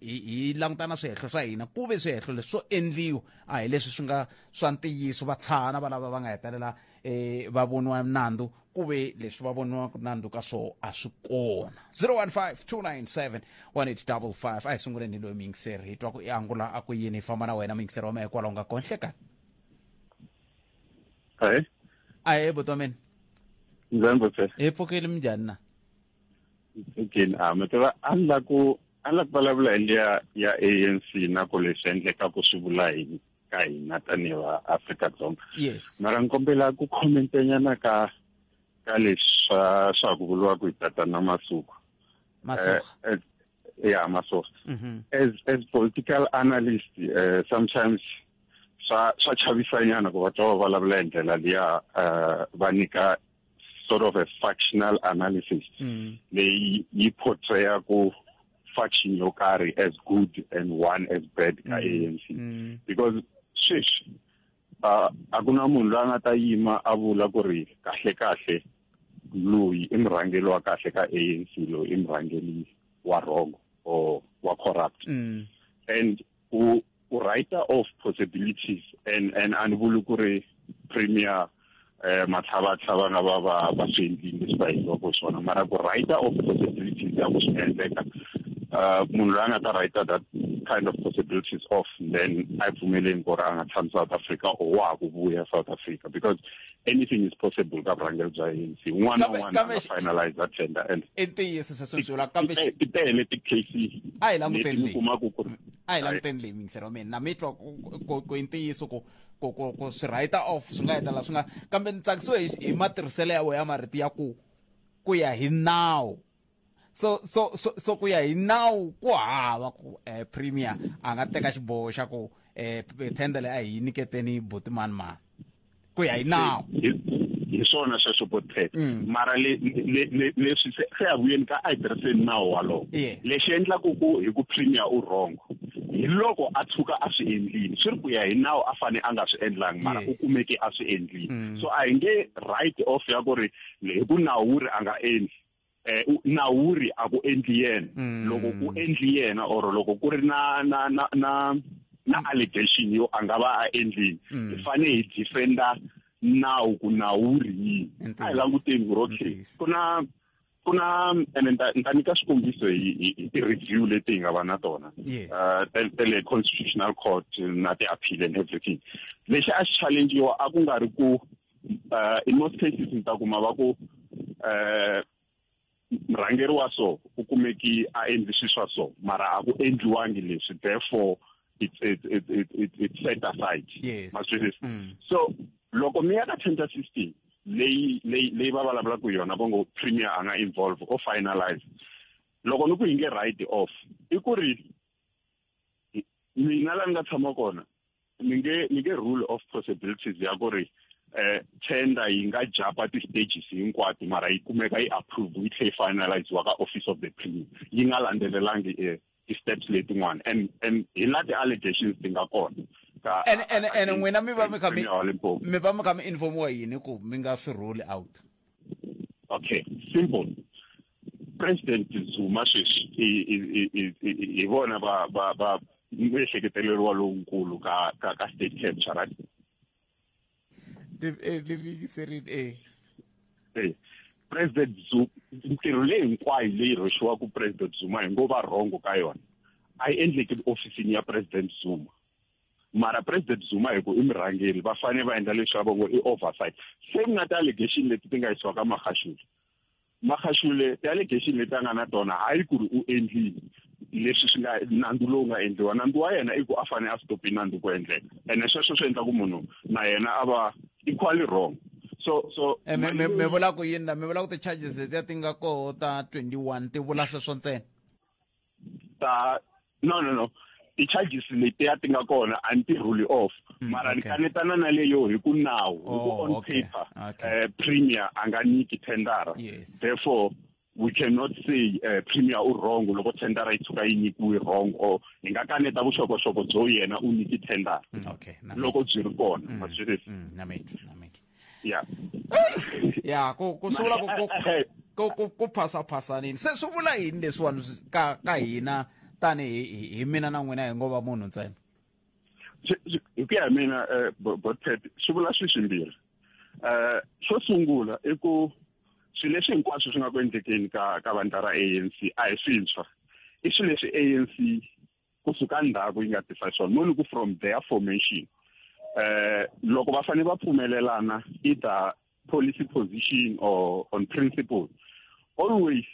hi langutana swihehlo swa hina, ku ve swihehlo leswi swo endliwa, a hi leswi swi nga swa ntiyiso? Va tshana va lava va nga hetelela va voniwa nandzu, ku ve leswi va voniwaka nandzu ka swo a swi kona. 015 297 1855. A hi sunguleni hi loyi muyingiseri, hi twa ku i angula a ku yini. Hi famba na wena, muyingiseri wa mehe, kwalaho nga kona. Nhlekani. Ahee. Ahee, buti wa mina. Njhani, buti? Hi pfukile, minjhani na? Pfukile. A mi tiva, a ni la ku vulavula hi liya ya ANC na ku leswi endlekaku swi vula yini ka hina tanihi va Afrika-Dzonga. Mara ni kombela ku comment-nyana ka leswi swa ku vuriwaka hi tatana Masuku. Masuka. Yeah, Masuka. As political analyst, sometimes swa chavisanyana ku va twa va vulavula hi ndlela liya, va nyika sort of a factional analysis leyi yi portraya ku faction yo karhi as good and one as bad ka ANC, because sweswi a ku na munhu loyi a nga ta yima a vula ku ri kahle kahle loyi i murhangeri wa kahle ka ANC, loyi i murhangeri wa wrong or wa corrupt. And u write off possibilities and a ni vuli ku ri Premier Matlhabatlhaba nga va swi endlile leswi va endliwaka swona, mara ku write off possibilities ya ku swi endleka, munhu loyi a nga ta write that kind of possibilities off, then a pfumeleni ku ri a nga tshami South Africa or wa ha ku vuya South Africa, because anything is possible ka vurhangeri bya ANC. Un'wana na un'wana a nga finalize that tender and I ntiyiso sweswo swi vulaka, kambe ti tele ti-case. A hi languteni leyi kumaku ku ri A hi languteni leyi, mingiselo wa mina, na mi twa ku i ntiyiso ku swi write off swi nga hetelela swi nga, kambe ni tsakisiwe hi matirhiselo ya wena ya marito ya ku ya hi nawu. So ku ya hi nawu ku hava ku premier a nga teka xiboho xa ku tender leyi a hi nyiketeni buti mani mani, ku ya hi nawu. Hi swona sweswo, Botet. Mara leswi se a vuyeni ka a hi tirhiseni nawu walowo. Lexi endlaku ku hi ku premier u wrong hi loko a tshuka a swi endlile swi ri ku ya hi nawu a fane a nga swi endlangi, mara u kumeke a swi endlile. So a hi nge write off ya ku ri hi ku nawu wu ri a nga endli, nawu wu ri a ku endli yena. Loko ku endli yena or loko ku ri na allegation yo a nga va a endlile, hi fane hi defenda nawu ku nawu wu ri yini. A hi languteni ku ri okay, ku na ene ni ta nyika xikombiso hi ti-review leti hi nga va na tona ta le Constitutional Court na ti-appeal and everything. Lexi a xi challengiwa a ku nga ri ku, in most cases ni ta kuma va ku murhangeri wa so u kumeki a endli swi swa so, mara a ku endliwangi leswi, therefore it's set aside. Ma swi So loko mi ya ka tender system leyi va vulavulaka yona, va ngo premier a nga involve o finalize, loko ni ku hi nge write off i ku ri mina la ni nga tshama kona ni nge rule of possibilities ya ku ri tender yi nga jumpa ti-stages hinkwato, mara yi kumeka yi approve, yi tlhe yi finaliziwa ka office of the premier, yi nga landzelelangi ti-steps letin'wana, and hi la ti-allegations ti nga kona ka Ene n'wina mi va mi kha mi Premier wa Limpopo. Mi va mi kha mi informiwa yini ku mi nga swi rule out? Okay, simple. President Zuma sweswi hi vona va miehleketeleriwa lowunkulu ka state capture, right? Ni yingiserile e. President Zuma, ntirho leyi hinkwayo leyi rhwexiwaka President Zuma hi ngo va wrong ka yona, a yi endleki ofisini ya President Zuma, mara President Zuma hi ku i murhangeri, va fanele va endla leswi va ngo i oversight. Same na ti-allegation leti ti nga yisiwa ka Magashule. Magashule ti-allegation leti a nga na tona hayi ku ri u endlile leswi swi nga nandzu lowu nga endliwa, nandzu wa yena i ku a fanele a stopi nandzu ku endleka, ene sweswo swi endla ku munhu na yena a va equally wrong. So Mi vula ku yini la? Mi vula ku ti-charges letiya ti nga koho ta 21 ti vula sweswo ntsena? Ta no, ti-charges letiya ti nga kona a ni ti rule off, mara ni kanetana na leyo hi ku nawu, hi ku on paper premier a nga nyiki tendara. Therefore we cannot say premier u wrong loko tendara yi tshuka yi nyikiwe wrong, or hi nga kaneta vuxokoxoko byo yena u nyiki tendara loko byi ri kona. Ma swi tivisa? Na mitwa. Yeah. Ya, ku swi vula ku phasaphasanini. Se swi vula yini leswiwani ka hina tanihi hi mina na n'wina, hi ngo va munhu ntsena? Hi ku ya hi mina, Botpet, swi vula swi swimbirhi. Xo sungula i ku swilo leswi hinkwaswo swi nga ku endlekeni ka vandla ra ANC a hi swintshwa, i swilo leswi ANC kusuka ndzhaku yi nga tisa swona, mo ni ku from their formation. Loko va fanele va pfumelelana either policy position or on principle, always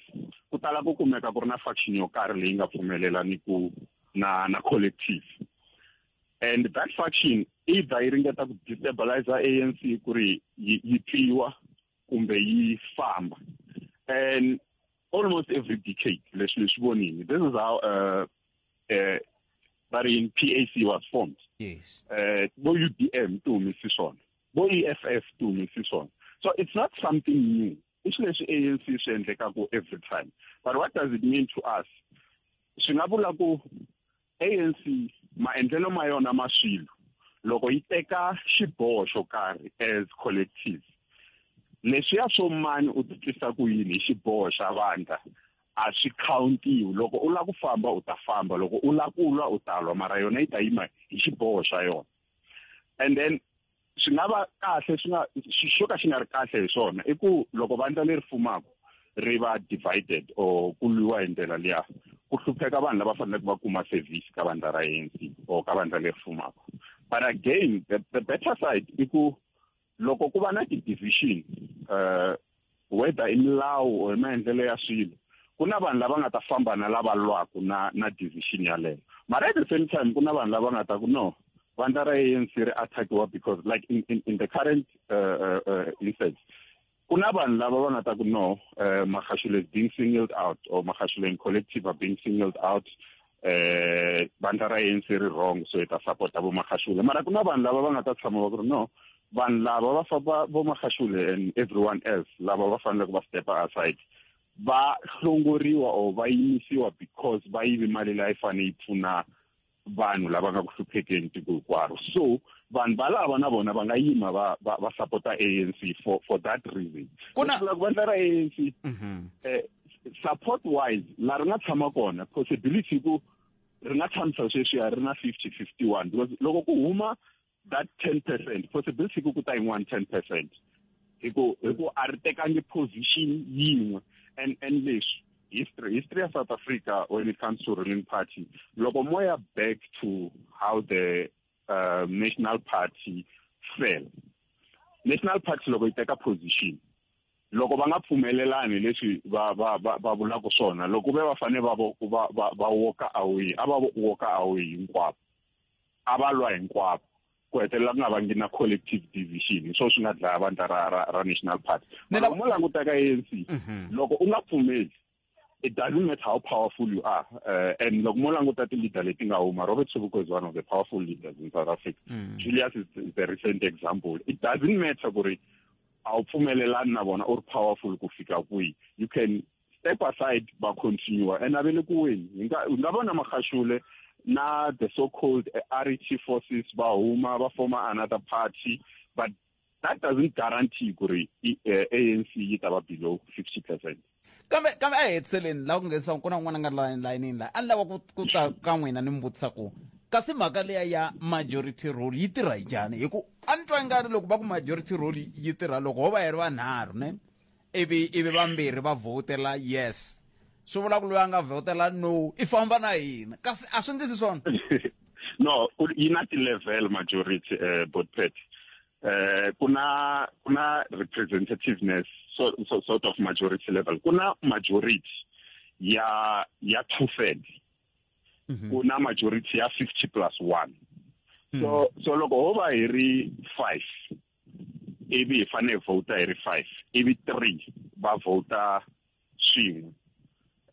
ku tala ku kumeka ku ri na faction yo karhi leyi nga pfumelelani ku na collective, and that faction either yi ringeta ku destabilize ANC ku ri yi tliwa kumbe yi famba. And almost every decade leswi leswi vonini, this is how va ri PAC was formed. Vo UDM ti humesi swona, vo EFF ti humesi swona. So it's not something new, i swilo leswi ANC swi endlekaku every time. But what does it mean to us? Swi nga vula ku ANC maendlelo ma yona ma swilo, loko yi teka xiboho xo karhi as collective, leswiya swo mani u titwisa ku yini hi xiboho xa vandla a swi countiwi. Loko u lava ku famba, u ta famba, loko u lava ku lwa, u ta lwa, mara yona yi ta yima hi xiboho xa yona. And then swi nga va kahle, swi nga xo ka xi nga ri kahle hi swona i ku loko vandla leri fumaka ri va divided or ku lwiwa hi ndlela liya, ku hlupheka vanhu lava faneleke va kuma service ka vandla ra ANC or ka vandla leri fumaka. But again, the better side i ku loko ku va na ti-division, whether i milawu or i maendlelo ya swilo, ku na vanhu lava nga ta famba na lava lwaku na division yaleyo. Mara at the same time ku na vanhu lava nga ta ku no, vandla ra ANC ri attackiwa, because like in the current instance ku na vanhu lava va nga ta ku no, Magashule is being singled out or Magashule and collective are being singled out, vandla ra ANC ri wrong, so hi ta support-a vo Magashule. Mara ku na vanhu lava va nga ta tshama va ku ri no, vanhu lava va famba vo Magashule and everyone else lava va faneleke va step aside va hlongoriwa or va yimisiwa because va yive mali leyi yi fanele yi pfuna vanhu lava nga ku hluphekeni tiko hinkwaro. So vanhu valava na vona va nga yima va support-a ANC for that reason. Ku vandla ra ANC, support wise, la ri nga tshama kona possibility ku ri nga tshamisa sweswiya ri na 50 51, because loko ku huma that 10% possibility ku ta yin'wana 10%, hi ku a ri tekangi position yin'we. And leswi history ya South Africa when it comes to ruling party, loko mo ya back to how the National Party fell, National Party loko yi teka position, loko va nga pfumelelani leswi va vulaka swona, loko ve va fanele va walk away, a va walk away hinkwavo, a va lwa hinkwavo, ku hetelela ku nga vangi na collective division. Hi swona swi nga dlaya vandla ra National Party. Mara mo languta ka ANC, loko u nga pfumeli, it doesn't matter how powerful you are. And loko mo languta ti-leader leti nga huma, Robert Sobukwe is one of the powerful leaders in South Africa. Julius is the recent example. It doesn't matter ku ri a wu pfumelelani na vona, u ri powerful ku fika kwihi, you can step aside, va continue and a ve le ku weni. Hi nga vona Magashule na the so called RET forces va huma va forma another party, but that doesn't guarantee ku ri ANC yi ta va below 50%. Kambe a hi hetiseleni laha ku nghenisa ku na un'wana a nga layinini laha a ni lava ku ta ka n'wina ni mi vutisa ku kasi mhaka liya ya majority rule yi tirha njhani, hi ku a ni twa ingari loko va ku majority rule yi tirha loko ho va hi ri vanharhu ne, ivi vambirhi va vhotela yes, swi vula ku loyi a nga vhotela no i famba na hina, kasi a swi ndlisi swona? No, yi na ti-level majority, Botpet. Ku na representativeness. sort of majority level. Ku na majority ya 2/3. Ku na majority ya 50 plus 1. So loko ho va hi ri 5, ivi hi fanele hi vhota hi ri 5, ivi 3 va vhota swin'we.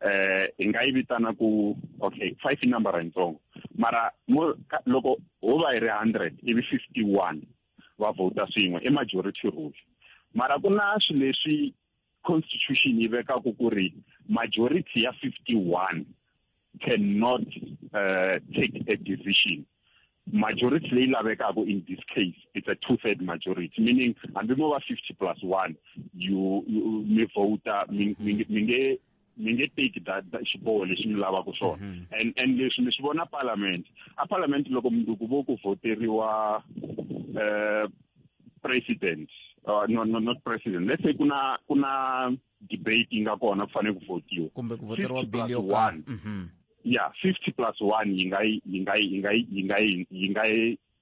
Hi nga yi vitana ku okay, 5 i number yitsongo. Mara loko ho va hi ri 100 ivi 51 va vhota swin'we, i majority rule. Mara ku na swilo leswi constitution yi vekaka ku ri majority ya 51 cannot take a decision. Majority leyi lavekaka in this case, it's a 2/3 majority, meaning hambi mo va 50 plus 1, you mi vhota mi nge take that xiboho lexi mi lavaka xona. And leswi mi swi vona parliament. A parliament loko mundzuku vo ku voteriwa president, no, not president. Let's say kuna debate yi nga kona ku fanele ku votiwa. Kumbe ku voteriwa bill yo karhi. Yeah, 50 plus 1 yi nga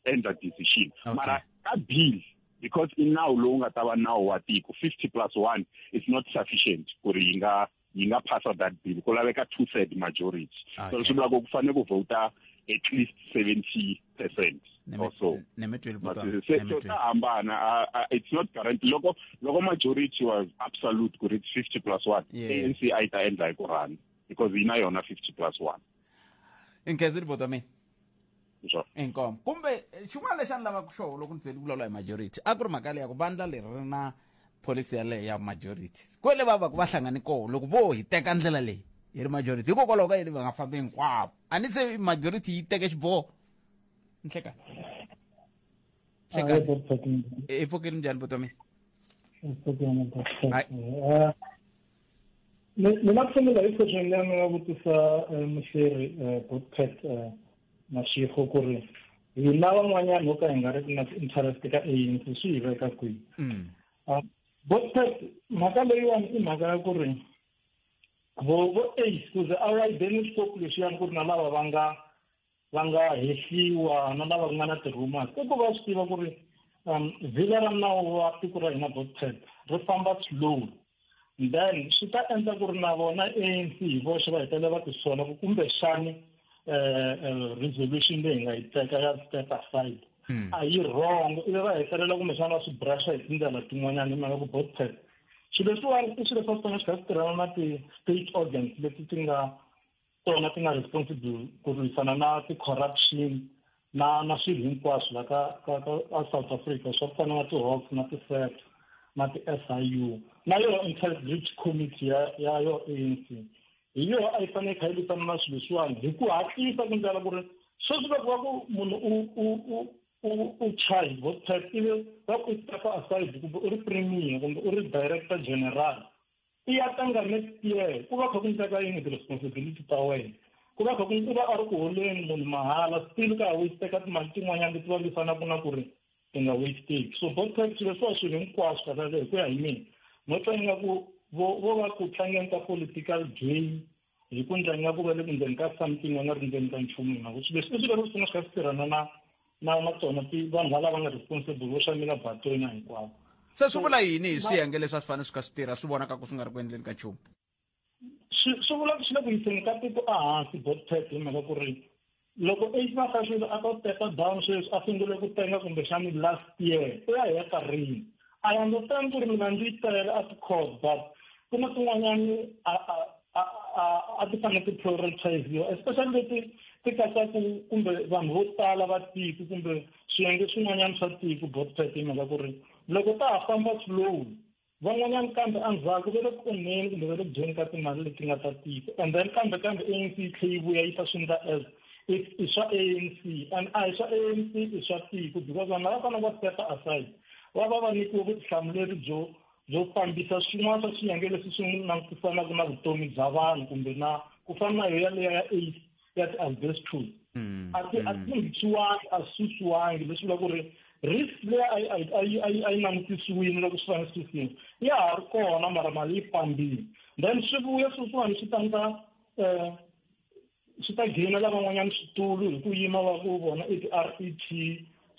endla decision. Okay. Mara ka bill, because i nawu lowu nga ta va nawu wa tiko, 50 plus 1 is not sufficient ku ri yi nga phasa that bill. Ku laveka 2/3 majority. Okay. So swi vula ku fanele ku vota at least 70% or so. So ta hambana, it's not guaranteed. Loko majority was absolute ku ri 50 plus 1, ANC a yi ta endla hi ku rhandza, because yi na yona 50 plus 1. Inkhezi bota mina. Sure. Inkomo. Kumbe xin'wana lexi a ni lavaka xona loko ni byeli vulavula hi majority, a ku ri mhaka leyi ya ku vandla leri ri na policy yaleyo ya majority. Kwele va va ku va hlangane kona loko vo hi teka ndlela leyi hi ri majority, hikokwalaho ka yini va nga fambi hinkwavo? A ni se majority yi teke xiboho. Nhlekani. I pfukile njhani buti wa mina? Mina ku sungula hi question leyi ni nga vutisa muhleri Botpet Mashego ku ri hina van'wanyana ho ka hi nga ri na ti-interest ka ANC swi hi veka kwihi? Botpet, mhaka leyiwani i mhaka ya ku ri vo Ace ku ze a widen scope lexiyani ku ri na lava va nga hehliwa na lava ku nga na ti-rumors, i ku va swi tiva ku ri vhila ra nawu wa tiko ra hina Botpet ri famba slow. Then swi ta endla ku ri na vona ANC hi voxe va hetelela va tisola ku kumbexani resolution leyi hi nga yi teka ya step aside a yi wrong, ivi va hetelela kumbexana va swi brusha hi tindlela tin'wanyana hi mhaka ku Botpet swilo leswiwani i swilo swa swona swi kha swi tirhana na ti-state organs leti ti nga tona ti nga responsible ku lwisana na ti-corruption na swilo hinkwaswo la ka South Africa, swa ku fana na ti-Hawks na ti-SAPS na ti-SIU na yona Integrity Committee ya yo ANC hi yona a yi fanele kha yi lwisana na swilo leswiwani hi ku hatlisa ku ndlela ku ri sweswi loko va ku munhu u charge Botpet ivi va ku step aside kumbe u ri premier kumbe u ri director general, i ya tanga next year ku va kha ku ndleka yini ti-responsibility ta wena, ku va kha ku u va a ri ku holeni munhu mahala still ka ha wasteka timali tin'wanyana leti va lwisanaka na ku ri ti nga wasteki. So Botpet swilo leswiwa swilo hinkwaswo kahle hi ku ya hi mina no twa ingaku vo va ku tlangeni ka political game hi ku ndla ingaku va le ku ndzeni ka something va nga ri ndzeni ka nchumu hi mhaka swilo leswi i swilo leswi swi nga swi kha swi tirhana na tona vanhu valava nga responsible vo xamila batoni hinkwavo. Se swi vula yini hi swiyenge leswi a swi fanele swi kha swi tirha swi vonaka ku swi nga ri ku endleni ka nchumu? Swi vula ku swi le ku yiseni ka tiko ehansi Botpet hi mhaka ku ri loko Ace Magashule a ta step down sweswi a sungule ku tenga kumbexani last year u ya heta rini? I understand ku ri milandzu yi tele a ti-court, but ku na tin'wanyani a ti fanele ti prioritiziwa, especially leti ti katsaku kumbe vanhu vo tala va tiko kumbe swiyenge swin'wanyana swa tiko Botpet hi mhaka ku ri loko ta ha famba slow van'wanyana kambe endzhaku va le ku onheni kumbe va le ku dyeni ka timali leti nga ta tiko, and then kambe ANC yi tlhe yi vuya yi ta swi endla as i swa ANC, and a hi swa ANC i swa tiko, because vanhu lava fanele va step aside va va nyikiwe vutihlamuleri byo fambisa swin'wana swa swiyenge leswi swi langutisanaka na vutomi bya vanhu kumbe na ku fana na yo yaleyo ya AIDS ya ti-asbestos a ti lunghisiwangi a susiwangi, leswi vula ku ri risk leyi a yi langutisiwile loko swi fanele swi susiwa ya ha ri kona, mara mali yi fambile. Then swi vuya sweswiwani swi tandza swi ta gaina lavan'wanyana switulu hi ku yima va ku vona i ti-RET,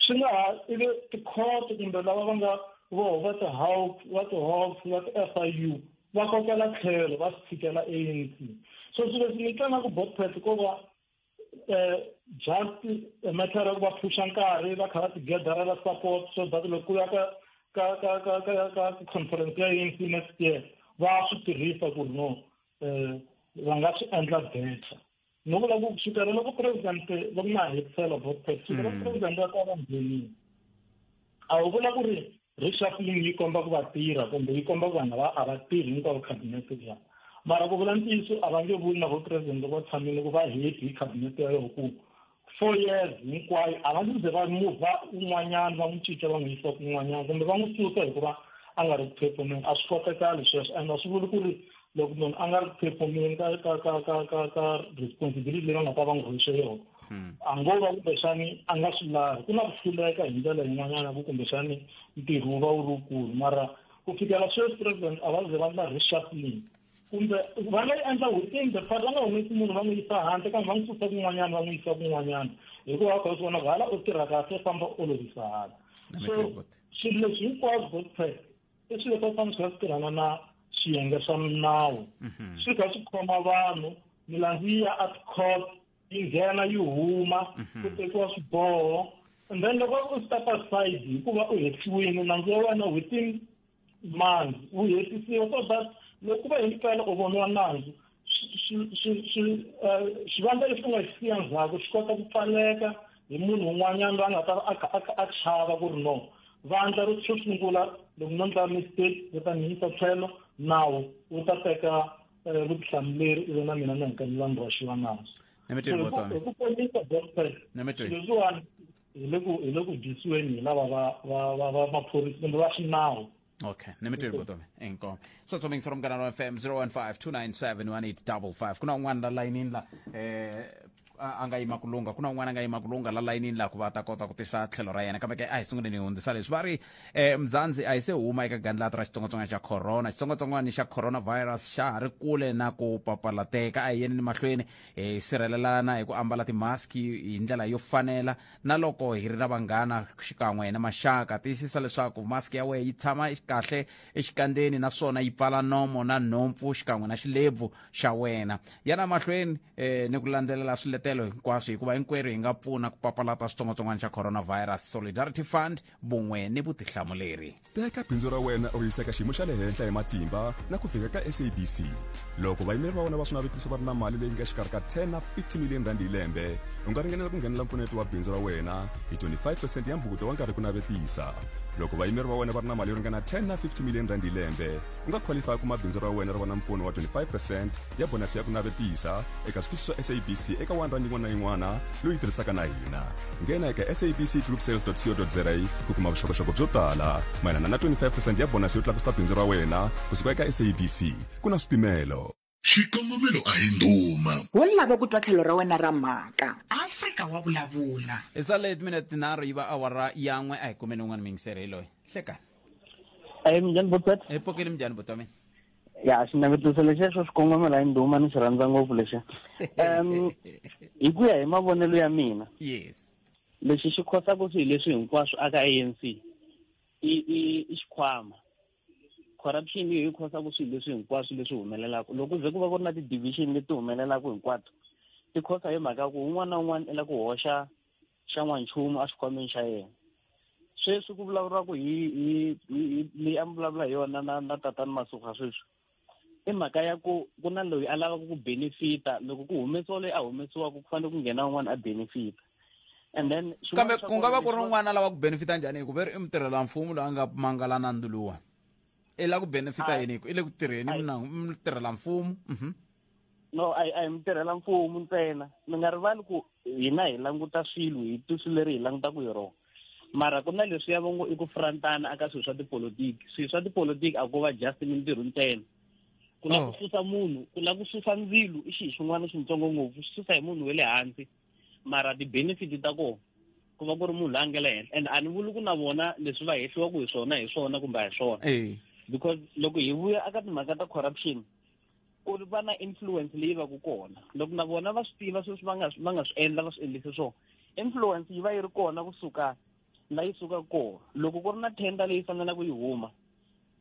swi nga ha ivi tikhoto kumbe lava va nga Voho va ti-Hawks, va ti-Hawks, va ti-F_I_U va kokela tlhelo va swi tshikela A_N_C. So swilo leswi ni twa nga ku Botpet ko va just a matter ya ku va phusha nkarhi va kha va ti-gatherela support so that loko ku ya ka ka ka ka ka ka conference ya A_N_C next year va swi tirhisa ku ri no va nga swi endla better. No vula ku kusukela loko president loko na hetisela Botpet kusukela president va ta va nghenile a wu vula ku ri reshuffling yi komba ku va tirha kumbe yi komba ku vanhu va a va tirhi hinkwavo cabinet liya, mara ku vula ntiyiso a va nge vuli na vo president loko va tshamile ku va happy hi cabinet ya yoho ku 4 years hinkwayo a va nge ze va muvha un'wanyana va n'wi cinca va n'wi yisa kun'wanyana kumbe va n'wi susa hikuva a nga ri ku performeni. A swi kotekali sweswo and a swi vuli ku ri loko munhu a nga ri ku performeni ka ka ka ka ka ka responsibility leyi va nga ta va n'wi rhwexe yona a ngo va kumbexani a nga swi lavi, ku na ku hluleka hi ndlela yin'wanyana ku kumbexani ntirho wu va wu ri wukulu, mara ku fikela sweswi president a va ze va endla reshuffling kumbe va nga yi endla within the party, va nga humesi munhu va n'wi yisa handle kambe va n'wi susa kun'wanyana va n'wi yisa kun'wanyana hikuva va kha va swi vona ku hala u tirha kahle famba olovisa hala. So swilo leswi hinkwaswo Botpet i swilo leswi a swi kha swi tirhana na swiyenge swa milawu, swi kha swi khoma vanhu, milandzu yi ya at court yi nghena yi huma ku tekiwa swiboho, and then loko u step aside hikuva u hehliwile nandzu wa wena within months wu hetisiwa, so that loko ku va himpela u voniwa nandzu xivandla lexi u nga xi siya ndzhaku xi kota ku pfaleka hi munhu un'wanyana loyi a nga ta va a chava ku ri no vandla ro xo sungula loko no ndla mistake ri ta ni yisa tlhelo nawu wu ta teka vutihlamuleri ivi na mina ni hetelela ni rhwexiwa nandzu. Hi ku kombisa Botpet leswiwani hi le ku dyisiweni hi lava va va maphorisa kumbe va xinawu. Okay, nemitweni botomi inkomo so tsoming soro mngana wa FM 015 297 1855. Kuna un'wana la layinini la a nga yima kulunga, ku na un'wana a nga yima kulunga la layinini la ku va ta kota ku tisa tlhelo ra yena, kambe ke a hi sunguleni hi hundzisa leswi va ri Mzansi a hi se huma eka gandlati ra xitsongwatsongwana xa corona. Xitsongwatsongwana xa coronavirus xa ha ri kule na ku papalateka. A hi yeni ni mahlweni hi sirhelelana hi ku ambala timaski hi ndlela yo fanela na loko hi ri na vanghana xikan'we na maxaka. Tiyisisa leswaku maski ya wena yi tshama kahle exikandzeni naswona yi pfala nomo na nhompfu xikan'we na xilebvu xa wena. Yana mahlweni ni ku landzelela swiletelo hinkwaswo hikuva hinkwerhu hi nga pfuna ku papalata xitsongwatsongwana xa coronavirus. Solidarity Fund, vun'we ni vutihlamuleri. Teka bindzu ra wena u yisa ka xiyimo xa le henhla hi matimba na ku fika ka SABC. Loko vayimeri va wena va swinavetiso va ri na mali leyi nga xikarhi ka 10 na 50 million rand hi lembe, u nga ringanela ku nghenela mpfuneto wa bindzu ra wena hi 25% ya mbhukuto wa nkarhi ku navetisa. Loko vayimeri va wena va ri na mali yo ringana 10 na 50 million rand hi lembe, u nga qualify kuma bindzu ra wena ri va na mpfuno wa 25% ya bonasi ya ku navetisa eka switichi swa SABC eka 1 rand yin'wana na yin'wana loyi tirhisaka na hina. Nghena eka sabcgroupsales.co.za ku kuma vuxokoxoko byo tala mayelana na 25% ya bonasi yo tlakusa bindzu ra wena kusuka eka SABC. Ku na swipimelo. Xikongomelo a hi ndhuma. Wo lava ku twa tlhelo ra wena ra mhaka. Afrika wa vulavula. Hi sale timinete tinharhu yi va awara yan'we, a hi kumeni un'wana muyingiseri hi loyi. Hlekani. Ayi minjhani Botpet? Hi pfukile minjhani buti wa mina? Ya xinavetiso lexiya xo xikongomelo a hi ndhuma ni xi rhandza ngopfu lexiya. Hi ku ya hi mavonelo ya mina. Yes. Lexi xi khosaka swilo leswi hinkwaswo aka ANC i xikhwama. Corruption yi khosaka swilo leswi hinkwaswo leswi humelelaka. Loko ze ku va ku ri na ti-division leti humelelaka hinkwato, ti khosa hi mhaka ku un'wana na un'wana i lava ku hoxa xa n'wanchumu exikhwameni xa yena. Sweswi ku vulavuriwaka hi leyi a mi vulavula hi yona na tatana Masuka sweswi, i mhaka ya ku ku na loyi a lavaka ku benefita. Loko ku humesiwa loyi a humesiwaka, ku fanele ku nghena un'wana a benefita. And then kambe ku nga va ku ri un'wana a lava ku benefita njhani? Hikuva ri i mutirhela mfumo loyi a nga mangala nandzu luwa, i lava ku benefita yini? I le ku tirheni mutirhela mfumo. No, a hi mutirhela mfumo ntsena. Mi nga rivali ku hina hi languta swilo hi tihlo leri hi langutaka hi rona. Mara ku na leswiya va ngo i ku frantana aka swilo swa tipolotiki. Swilo swa tipolotiki a ko va just mintirho ntsena. Ku lava ku susa munhu, ku lava ku susa ndzilo i xilo xin'wana xitsongo ngopfu, xi susa hi munhu wa le hansi. Mara ti-benefit ta kona ku va ku ri munhu loyi a nga le henhla. And a ni vuli ku na vona leswi va hehliwaka hi swona hi swona kumbe a hi swona. Because loko hi vuya aka timhaka ta corruption, ku va na influence leyi va ku kona. Loko na vona va swi tiva sweswi va nga swi endla, va swi endlise swona, influence yi va yi ri kona kusuka La yi suka kona loko ku ri na tender leyi faneleke yi huma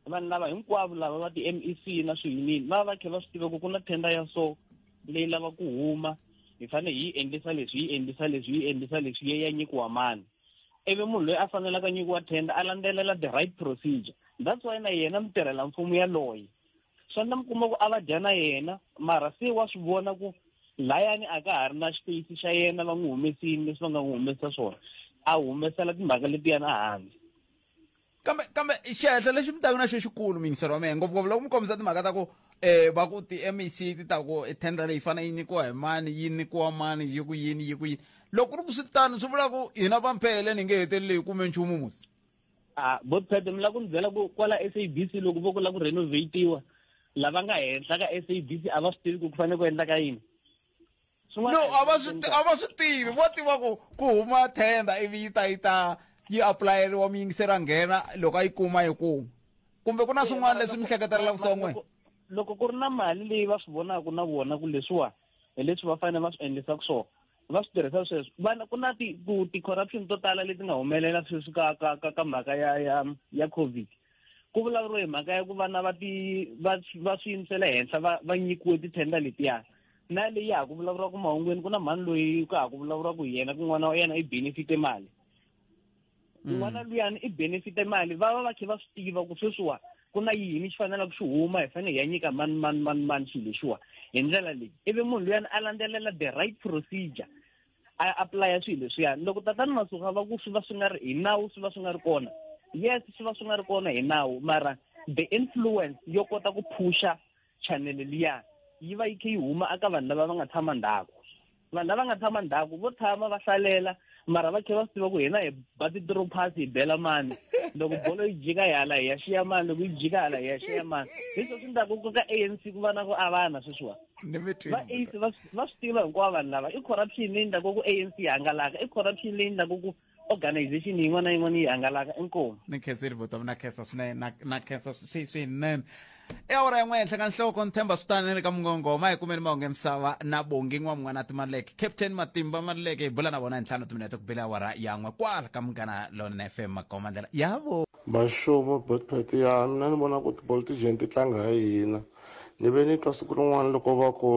vanhu lava hinkwavo lava va ti-M_E_C na swiyinini va va kha va swi tiva ku ku na tender ya so leyi lava ku huma hi fanele hi yi endlisa leswi yi endlisa leswi yi endlisa leswi yi ya nyikiwa mani ivi munhu loyi a faneleke a nyikiwa tender a landzelela the right procedure that's why na yena mutirhela mfumo yaloye swa ndla mi kuma ku a va dya na yena mara se wa swi vona ku layani a ka ha ri na xipeyisi xa yena va n'wi humesini leswi va nga n'wi humesa swona a humesela timhaka letiyana a handle kambe kambe xihehlo lexi mi taka na xo xikulu miyingiseri wa mina ngopfungopfu loko mi kombisa timhaka ta ku um va ku ti-mec ti ta ku tender leyi fanele yi nyikiwa hi mani yi nyikiwa mani yi ku yini yi ku yini loko ku ri ku swi tano swi vula ku hina vamphele ni nge heteleli hi kume nchumu musi a botpete mi lava ku ni byela ku kwala SABC loko vo ku lava ku renovatiwa lava nga henhla ka SABC a va swi tivi ku ku fanele ku endlaka yini no a va swi a va swi tivi vo tiva ku ku huma tender ivi yi ta yi ta yi apulayeriwa muyingiseri a nghena loko a yi kuma yi kuma kumbe ku na swin'wana leswi mi hleketelelaka swa n'wina loko ku ri na mali leyi va swi vonaka na vona ku leswiwa hi leswi va fanele va swi endlisaka swona va swi tirhisa sweswo vana ku na ti ku ti-corruption to tala leti nga humelela sweswi ka ka ka ka mhaka ya ya ya covid ku vulavuriwe hi mhaka ya ku vana va ti va va swi yimisela henhla va va nyikiwe ti-tender letiya na leyi ya ha ku vulavuriwaka mahungwini ku na mhani loyi ka ha ku vulavuriwaka hi yena ku n'wana wa yena i benefite mali n'wana luyani i benefite mali va va va khe va swi tiva ku sweswiwa ku na yini xi faneleke xi huma hi fanele hi ya nyika mani mani mani mani xilo lexiwa hi ndlela leyi ivi munhu luyani a landzelela the right procedure a apulaya swilo leswiyani loko tatani masuka va ku swi va swi nga ri hi nawu swi va swi nga ri kona yes swi va swi nga ri kona hi nawu mara the influence yo kota ku phusha channel liya yi va yi khe yi huma aka vanhu lava va nga tshama ndzhaku vanhu lava nga tshama ndzhaku vo tshama va hlalela mara va khe va swi tiva ku hina hi ba titirophasi hi bela mani loko bolo yi jika hi hala hi ya xiya mani loko yi jika hala hi ya xiya mani hi swo swi ndlaku ku ka ANC ku va na ku avana sweswiwa va ANC va swi tiva hinkwavo vanhu lava i corruption leyi ndlaku ku ANC yi hangalaka i corruption leyi ndlaku ku organization yin'wana na yin'wana yi hangalaka inkomu ni khensile vutomi na khensa swinene na na khensa swi swinene i awara yin'we henhla ka nhloko ni tshemba swi tani ni ka mungongoma hi kumeni mahungu ya misava na bongi n'wam'wana timaleke captain matimba maleke hi bula na vona hi ntlhanu timinete ku bela awara yan'we kwala ka munghana lonene fm makoma ndlela yavo Maxuma Botpet ya mina ni vona ku tipolitician ti tlanga hi hina ni ve ni twa siku rin'wana loko va ku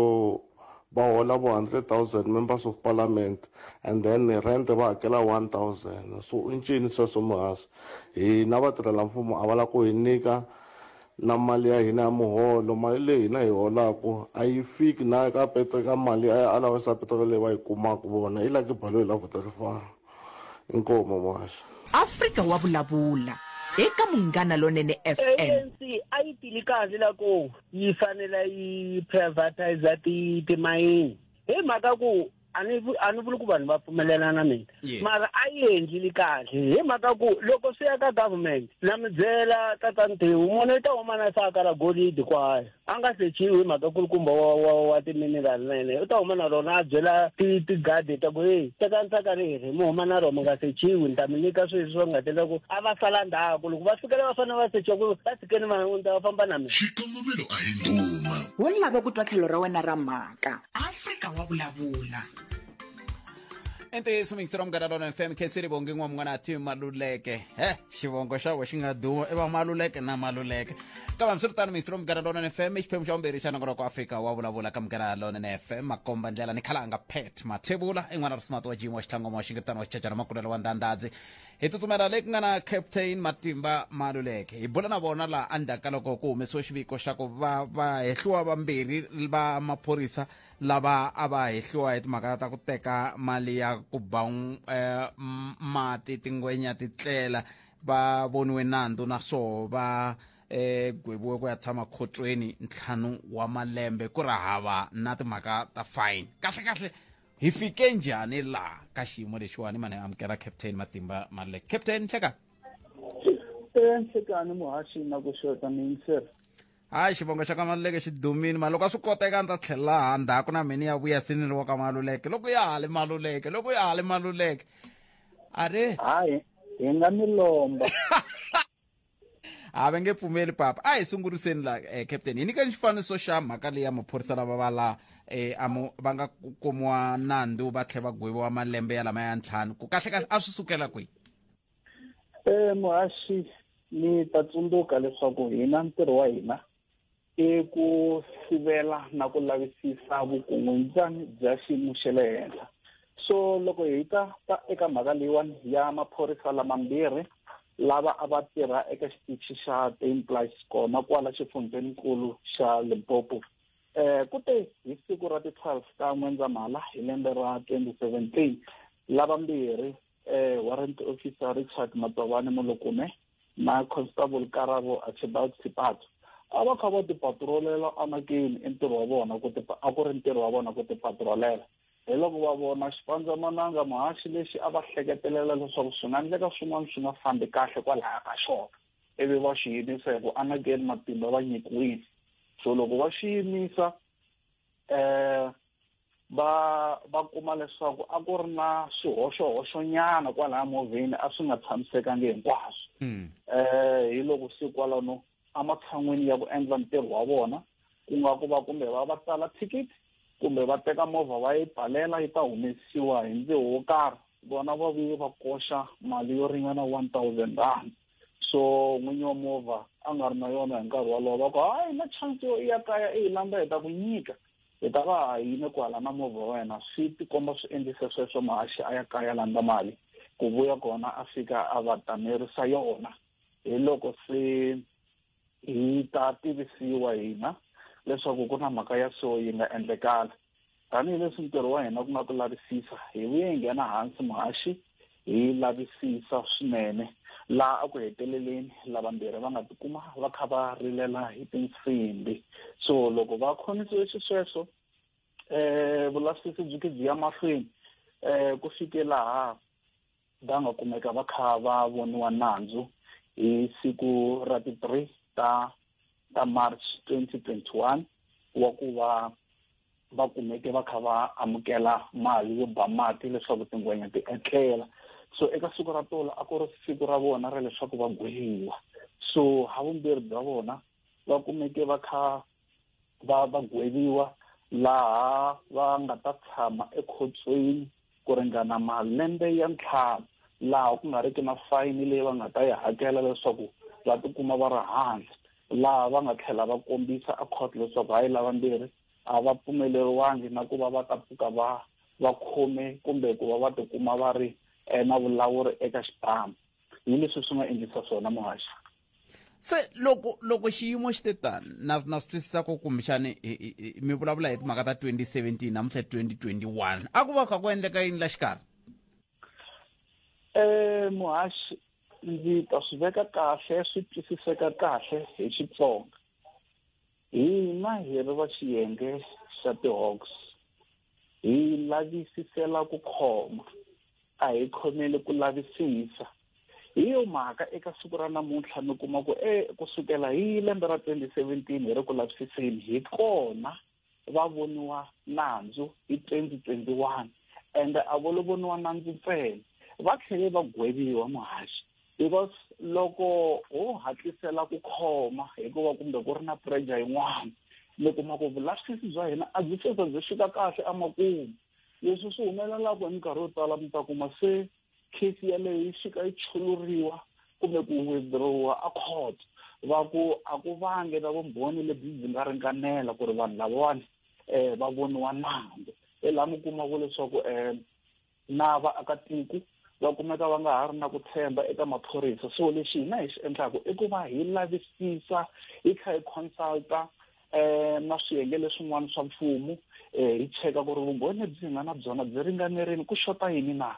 va hola vo 100,000 members of parliament and then rent va hakela 1,000 so i ncini sweswo muhasi hina vatirhela mfumo a va lava ku hi nyika na mali ya hina ya muholo mali leyi hina hi holaku a yi fiki na ka petro ka mali ya allowance ya petiroli leyi va yi kumaka vona i laki baloyi la vhotelifana inkomo muhasi Afrika wa vulavula eka Munghana Lonene FM. ANC a yi tili kahle la ku yi fanele yi privatize ti timayini hi mhaka ku a ni a ni vuli ku vanhu va pfumelelana na mina mara a yi endlili kahle hi mhaka ku loko swi ya ka government na mi byela tatani Ntiwu munhu i ta huma na saka ra golidi kwaya a nga sechiwi hi mhaka kulukumba wa wa wa timinerali na yena u ta huma na rona a byela tigadi ta ku heyi tekani saka reri mi huma na rona mi nga sechiwi ni ta mi nyika swilo leswi va nga tela ku a va sala ndzhaku loko va fikela va fanele va sechiwa ku va tshikeni va ni ta va famba na mina xikongomelo a hi ndhuma Wo lava ku twa tlhelo ra wena ra mhaka. Afrika wa vulavula. I ntiyiso muyingiseri wa munghana lona fm khenseli bongi n'wa mun'wana ti maluleke he xivongo xa vo xi nga duma i va maluleke na maluleke kambe hambiswiritano muyingiseri wa munghana lona fm i xiphemu xa vumbirhi xa nongonoko afrika wa vulavula ka munghana lona fm makomba ndlela ni khalanga pet mathebula i n'wana ri smart wa jimo wa xitlhangoma wa xingetano wa xichachana makulelo wa ndandadzi hi tsutsumela le ku nga na captain matimba maluleke hi bula na vona laha endzhaku ka loko ku humesiwe xiviko xa ku va va hehliwa vambirhi va maphorisa lava a va hehliwa hi timhaka ta ku teka mali ya ku ba eh, mati tingwenya ti tlela va voniwe nandzu na swoho va eh gweviwe ku ya tshama khotsweni ntlhanu wa malembe ku ri hava na timhaka ta fine kahle kahle hi fike njhani laha ka xiyimo lexiwani mani amukela captain matimba maluleke captain nhlekani nhlekani muhaxi na ku xota miyingiseri Hayi xivongo xa ka Maluleke xi dumile mara loko a swi koteka a ni ta tlhela laha ndzhaku na mina ya vuya se ni ri wa ka Maluleke loko ya ha ri Maluleke loko ya ha ri Maluleke a ri hayi hi nga mi lomba a va nge pfumeli papa a hi sunguriseni la eh, captain hi nyikeni xifaniso xa mhaka leyi ya maphorisa lava va la eh, amu va nga kumiwa nandzu va tlhela va gweviwa malembe ya lama ya ntlhanu ku kahle kahle a swi sukela kwihi Muhaxi, ni ta tsundzuka leswaku hina ntirho wa hina i ku sivela na ku lavisisa vukungundzwani bya xiyimo xa le henhla. So loko hi ta eka mhaka leyiwani ya maphorisa lamambirhi lava a va tirha eka xitichi xa Templice kona kwala xifundzhenikulu xa Limpopo, ku te hi siku ra ti-12 ta N'wendzamhala hi lembe ra 2017, lavambirhi Warrant Officer Richard Matobane Molokume na Constable Karabo Archibald Sipatso a va kha va tipatrolela anakeni. I ntirho wa vona ku a ku ri ntirho wa vona ku tipatrolela, hi loko va vona xipandzamananga, muhaxi, lexi a va hleketelela leswaku swi nga endleka swin'wana swi nga fambi kahle kwalaya ka xona, ivi va xi yimisa hi ku anakeni matimba va nyikiwile. So loko va xi yimisa, va kuma leswaku a ku ri na swihoxohoxonyana kwalaya movheni, a swi nga tshamisekangi hinkwaswo. Hi loko se kwalano, ematshan'wini ya ku endla ntirho wa vona, ku nga ku va kumbe va va tsala thikithi kumbe va teka movha va yi pfalela yi ta humesiwa hi ndziho wo karhi, vona va vuye va koxa mali yo ringana R1000. So n'winyi wa movha a nga ri na yona hi nkarhi wolowo. Va ku, hayi, na chance yo i ya kaya i yi lamba, hi ta ku nyika, hi ta va ha yime kwala na movha wa wena. Swi tikomba swi endlise sweswo, muhaxi, a ya kaya landza mali. Ku vuya kona, a fika a va tamerisa yona. Hi loko se hi ta tivisiwa hina leswaku ku na mhaka ya so yi nga endlekala. Tanihileswi ntirho wa hina ku nga ku lavisisa, hi vuye hi nghena hansi, muhaxi, hi lavisisa swinene, laha a ku heteleleni lavambirhi va nga tikuma va kha va rilela hi tinsimbi. So loko va khomisiwe xisweswo, vulavisisi byi ke byi ya mahlweni, ku fike laha va nga kumeka va kha va voniwa nandzu hi siku ra ti-3 ta March 2021, wa ku va va kumeke va kha va amukela mali yo ba mati leswaku tingwenya ti etlela. So eka siku ra tolo a ku ri siku ra vona ra leswaku va gweviwa. So havumbirhi bya vona va kumeke va kha va gweviwa, laha va nga ta tshama ekhotsweni ku ringana malembe ya 5, laha ku nga riki na fayini leyi va nga ta yi hakela leswaku va tikuma va ri handle, laha va nga tlhela va kombisa a court leswaku hayi, lavambirhi a va pfumeleriwangi na ku va va ta pfuka va khome kumbe ku va va tikuma va ri na vulawuri eka xibamu. Hi leswi swi nga endlisa swona, muhaxi. Se loko xiyimo xi te tani, na swi twisisa ku kumbexani mi vulavula hi timhaka ta 2017, namuntlha 2021, a ku va kha ku endleka yini la xikarhi? Muhaxi, ndzi ta swi veka kahle, swi twisiseka kahle hi Xitsonga. Hina hi ri va xiyenge xa ti-Hawks, hi lavisisela ku khoma, a hi khomeli ku lavisisa. Hi yo mhaka eka siku ra namuntlha mi kuma ku kusukela hi lembe ra 2017 hi ri ku lavisiseni, hi kona va voniwa nandzu hi 2021. Ende a vo lo voniwa nandzu ntsena, va tlhele va gweviwa, muhaxi, because loko ho hatlisela ku khoma hikuva kumbe ku ri na pressure yin'wana, mi kuma ku vulavisisi bya hina a byi se za byi fika kahle emakumu. Leswi swi humelelaka hi minkarhi yo tala, mi ta kuma se case yaleyo yi fika yi chuluriwa kumbe ku withdrawa a court, va ku a ku vange na vumbhoni lebyi byi nga ringanela ku ri vanhu lavawani va voniwa nandzu. Hi laha mi kumaka leswaku na vaakatiko va kumeka va nga ha ri na ku tshemba eka maphorisa. So lexi hina hi xi endlaka i ku va hi lavisisa, hi kha hi consulta na swiyenge leswin'wana swa mfumo, hi cheka ku ri vumbhoni lebyi hi nga na byona byi ringanerile, ku xota yini na,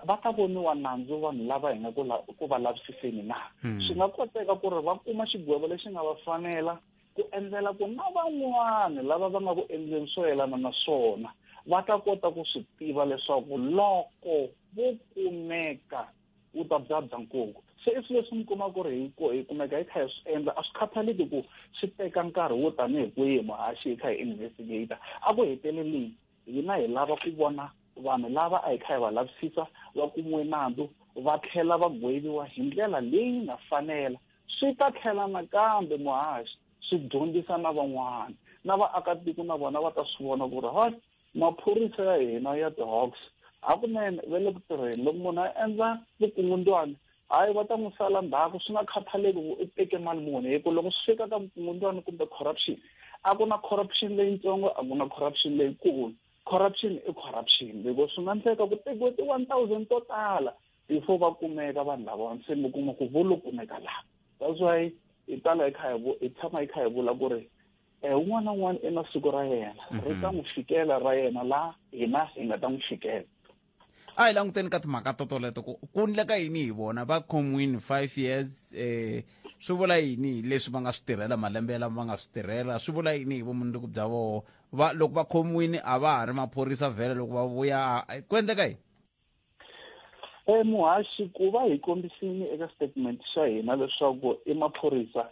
va ta voniwa nandzu vanhu lava hi nga ku va lavisiseni na. Swi nga koteka ku ri va kuma xigwevo lexi nga va fanela, ku endlela ku na van'wani lava va nga ku endleni swo yelana na swona va ta kota ku swi tiva leswaku loko vo kumeka wu ta byabya nkungu. Se i swilo leswi mi kuma ku ri hi kumeka hi kha hi swi endla, a swi khathaleki ku swi teka nkarhi wo tanihi kwihi, muhaxi, hi kha hi investigate. A ku heteleleni hina hi lava ku vona vanhu lava a hi kha hi va lavisisa va kumiwe nandzu, va tlhela va gweviwa hi ndlela leyi nga fanela. Swi ta tlhela nakambe, muhaxi, swi dyondzisa na van'wana, na vaakatiko na vona va ta swi vona ku ri hayi, maphorisa ya hina ya ti-Hawks hakunene va le ku tirheni. Loko munhu a endla vukungundzwani, Hayi, va ta n'wi sala ndzhaku swi nga khathaleki ku i teke mali muni, hi ku loko swi fika ka vukungundzwani kumbe corruption, a ku na corruption leyitsongo, a ku na corruption leyikulu. Corruption i corruption, because swi nga endleka ku tekiwe ti-1000 to tala before va kumeka vanhu lavawani, se mi kuma ku vo lo kumeka laha. That's why hi tala hi kha hi hi tshama hi kha hi vula ku ri un'wana na un'wana i na siku ra yena, ri ta n'wi fikela ra yena laha hina hi nga ta n'wi fikela. A hi languteni ka timhaka to toleto ku ku endleka yini hi vona va khomiwini 5 years, swi vula yini leswi va nga swi tirhela malembe lama va nga swi tirhela, swi vula yini hi vumundzuku bya voho va loko va khomiwini a va ha ri maphorisa vhele loko va vuya, ku endleka yini? Muhaxi, ku va hi kombisini eka statement xa hina leswaku i maphorisa,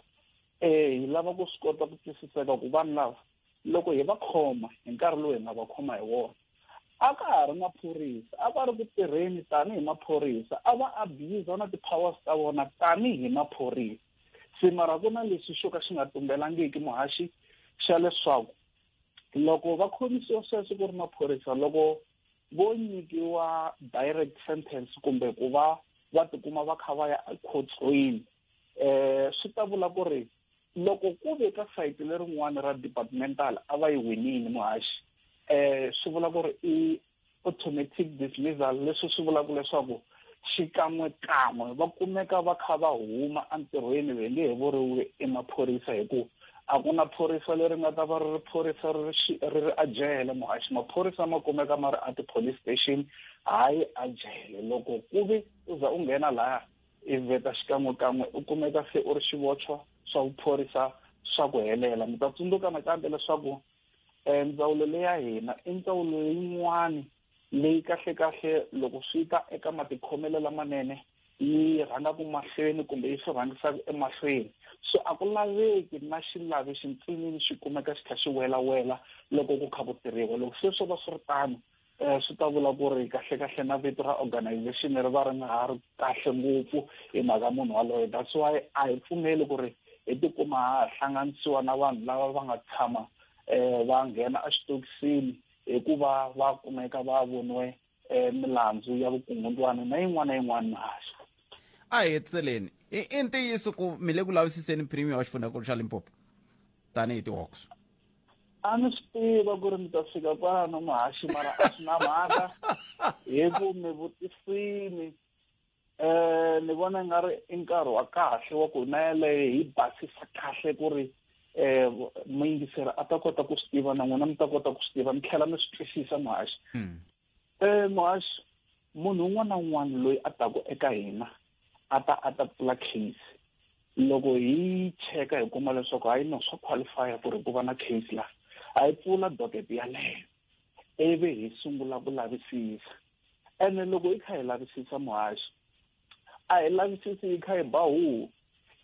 hi lava ku swi kota ku twisiseka ku vanhu lava loko hi va khoma hi nkarhi lowu hi nga va khoma hi wona, a ka ha ri maphorisa, a va ri ku tirheni tanihi maphorisa, a va abuse na ti-powers ta vona tanihi maphorisa. Se mara ku na leswi xo ka xi nga tumbelangiki, muhaxi, xa leswaku loko va khomisiwa sweswo ku ri maphorisa, loko vo nyikiwa direct sentence kumbe ku va va tikuma va kha va ya ekhotsweni, swi ta vula ku ri loko ku ve ka sayiti lerin'wani ra departmental a va yi winini, muhaxi, swi vula ku ri i automatic dismissal, leswi swi vulaka leswaku xikan'wekan'we va kumeka va kha va huma entirhweni, va nge he vuriwi i maphorisa, hi ku a ku na phorisa leri nga ta va ri ri phorisa ri ri a jele, muhaxi. Maphorisa ma kumeka ma ri a ti-police station, hayi a jele. Loko ku ve u za u nghena laya, i vheta xikan'wekan'we u kumeka se u ri xivochwa swa vuphorisa swa ku helela. Mi ta tsundzuka nakambe leswaku ndzawulo leya hina i ndzawulo yin'wani leyi kahlekahle loko swi ta eka matikhomelo lamanene yi rhangaka mahlweni kumbe yi swi rhangisaka emahlweni. So a ku laveki na xilavi xintsinini xi kumeka xi kha xi welawela loko ku kha ku tirhiwa. Loko se swo va swi ri tano, swi ta vula ku ri kahlekahle na vito ra organization ri va ri nga ha ri kahle ngopfu hi mhaka munhu waloye. That's why a hi pfumeli ku ri hi tikuma ha hlanganisiwa na vanhu lava va nga tshama va nghena exitokisini hikuva va kumeka va voniwe milandzu ya vukungundzwani na yin'wana na yin'wana, muhaxi. A hi hetiseleni, i ntiyiso ku mi le ku lavisiseni premier wa xifundzhankulu xa Limpopo tanihi ti-Hawks? A ni swi tiva ku ri mi ta fika kwalano, muhaxi, mara a swi na mhaka hi ku mi vutisini. Ni vona nga ri i nkarhi wa kahle wa ku na yaleyo hi basisa kahle ku ri muyingiseri a ta kota ku swi tiva, na n'wina mi ta kota ku swi tiva, mi tlhela mi swi twisisa, muhaxi. Muhaxi, munhu un'wana na un'wana loyi a taku eka hina a ta a ta pfula case, loko hi cheka hi kuma leswaku hayi no, swa qualify ku ri ku va na case laha, a hi pfula docket yaleyo ivi hi sungula ku lavisisa. Ene loko hi kha hi lavisisa, muhaxi, a hi lavisisi hi kha hi ba huhu,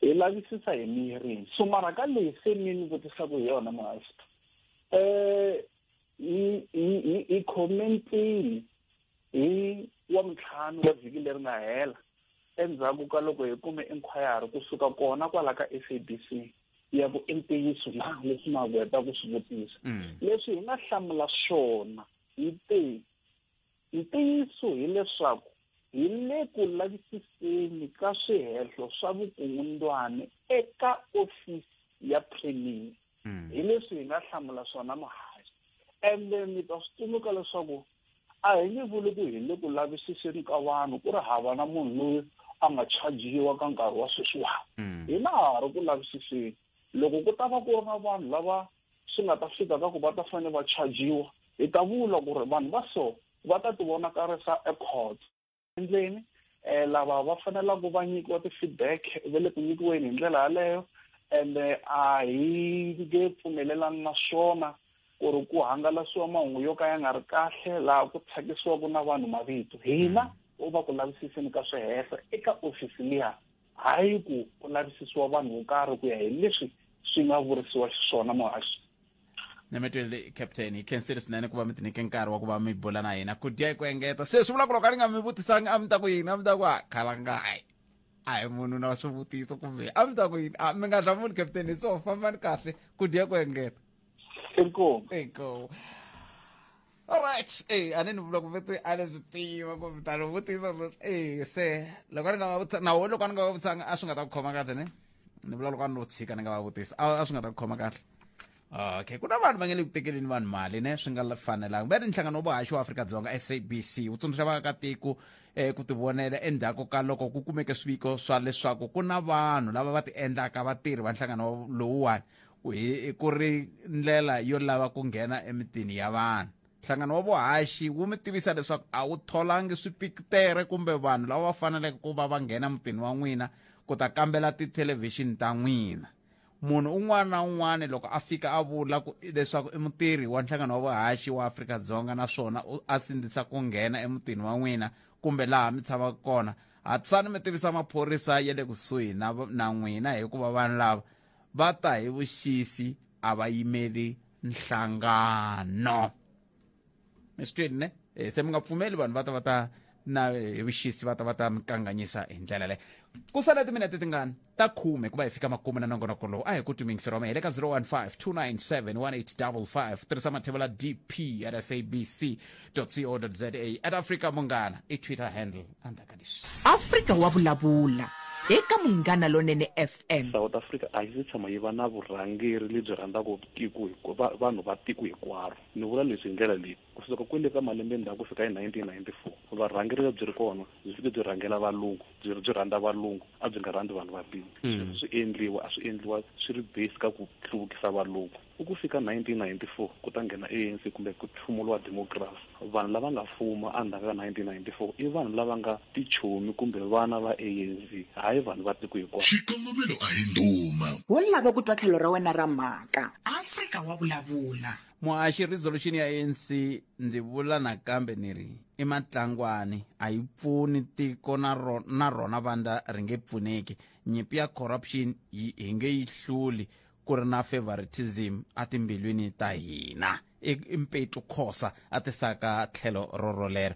hi lavisisa hi mirini. So mara ka leyi se mi ni vutisaka hi yona, muhaxi, hi khomentini hi wa mintlhanu wa vhiki leri nga hela, endzhaku ka loko hi kume inquiry kusuka kona kwala ka SABC ya ku i ntiyiso na leswi ma heta ku swi vutisa. Leswi hi nga hlamula swona hi te ntiyiso hileswaku hi le ku lavisiseni ka swihehlo swa vukungundzwani eka ofisi ya premier. Hi leswi hi nga hlamula swona, muhaxi. Ende mi ta swi tsundzuka leswaku a hi nge vuli ku hi le ku lavisiseni ka vanhu ku ri hava na munhu loyi a nga chajiwa ka nkarhi wa sweswiwani. Hina ha ri ku lavisiseni. Loko ku ta va ku ri na vanhu lava swi nga ta fika ka ku va ta fanele va chajiwa, hi ta vula ku ri vanhu va so va ta ti vonakarisa ecourt. Endleni lava va fanelaka va nyikiwa ti-feedback va le ku nyikiweni hi ndlela yaleyo, ende a hi nge pfumelelani na swona ku ri ku hangalasiwa mahungu yo ka ya nga ri kahle laha ku thyakisiwaka na vanhu mavito. Hina u va ku lavisiseni ka swihehlo eka ofisi liya, hayi ku ku lavisisiwa vanhu vo karhi ku ya hi leswi swi nga vurisiwa xiswona, muhaxi. Nametwele captain, hi khensile swinene ku va mi tinyike nkarhi wa ku va mi bula na hina. Ku dya hi ku engeta se swi vula ku loko a ni nga mi vutisanga a mi ta ku yini? A mi ta ku a khalangayi a hi munhu na swivutiso, kumbe a mi ta ku yini? A mi nga hlamuli captain, hi swo fambani kahle. Ku dya ku engeta. Inkomu. Inkomu. Alright, eh a ni ni vula ku vete a ni swi tiva ku ta ni vutisa eh se loko a ni nga va vutisa na wo loko a ni nga va vutisanga a swi nga ta ku khoma kahle ne ni vula loko a ni lo tshika ni nga va vutisa a swi nga ta ku khoma kahle. Okay, ku na vanhu va nge le ku tekeleni vanhu mali ne swi nga fanelanga. Va ri nhlangano wa vuhaxi wa Afrika-Dzonga SABC wu tsundzuxa vaakatiko ku tivonela endzhaku ka loko ku kumeke swiviko swa leswaku ku na vanhu lava va tiendlaka vatirhi va nhlangano lowuwani hi ku ri ndlela yo lava ku nghena emitini ya vanhu. Nhlangano wa vuhaxi wu mi tivisa leswaku a wu tholangi swipikitere kumbe vanhu lava va faneleke ku va va nghena mutini wa n'wina ku ta kambela tithelevhixini ta n'wina. Munhu un'wana na un'wana loko a fika a vula ku leswaku i mutirhi wa nhlangano wa vuhaxi wa Afrika-Dzonga naswona a sindzisa ku nghena emutini wa n'wina kumbe laha mi tshamaka kona, hatlisani mi tivisa maphorisa ya le kusuhi na na n'wina hikuva vanhu lava va ta hi vuxisi a va yimeli nhlangano. Mi swi twini ne? Se mi nga pfumeli vanhu va ta va ta na hi vuxisi va ta va ta mi kanganyisa hi ndlela leyi. Ku sale timinete tingani ta khume ku va hi fika makumu na nongonoko lowu. A hi ku twi roma hi le ka 015 297 1855. Tirhisa mathevula dp at sabc co za at Africa Munghana i Twitter handle endzhaku ka leswi. Afrika wa vulavula eka Munghana Lonene FM. South Africa a yi se tshama yi va na vurhangeri lebyi rhandzaka tiko vanhu va tiko hinkwaro. Ni vula leswi hi ndlela leyi, kusuka kwele ka malembe ndzhaku ku fika hi 1994, varhangeri lebyi ri kona byi fike byi rhangela valungu, byi byi rhandza valungu, a byi nga rhandzi vanhu vantima. Sweswo swi endliwa, a swi endliwa swi ri base ka ku hluvukisa valungu. I ku fika 1994 ku ta nghena ANC kumbe ku hlumuriwa democracy, vanhu lava nga fuma endzhaku ka 1994 i vanhu lava nga tichomi kumbe vana va ANC, hayi vanhu va tiko hinkwaro. Xikongomelo a hi ndhuma. Wo lava ku twa tlhelo ra wena ra mhaka. Afrika wa vulavula. Muhaxi resolution ya ANC ndzi vula nakambe ni ri i matlangwani a yi pfuni tiko na na rona vandla ri nge pfuneki. Nyimpi ya corruption yi hi nge yi hluli ku ri na favoritism etimbilwini ta hina. I Mpetu Khosa a tisaka tlhelo rorolero.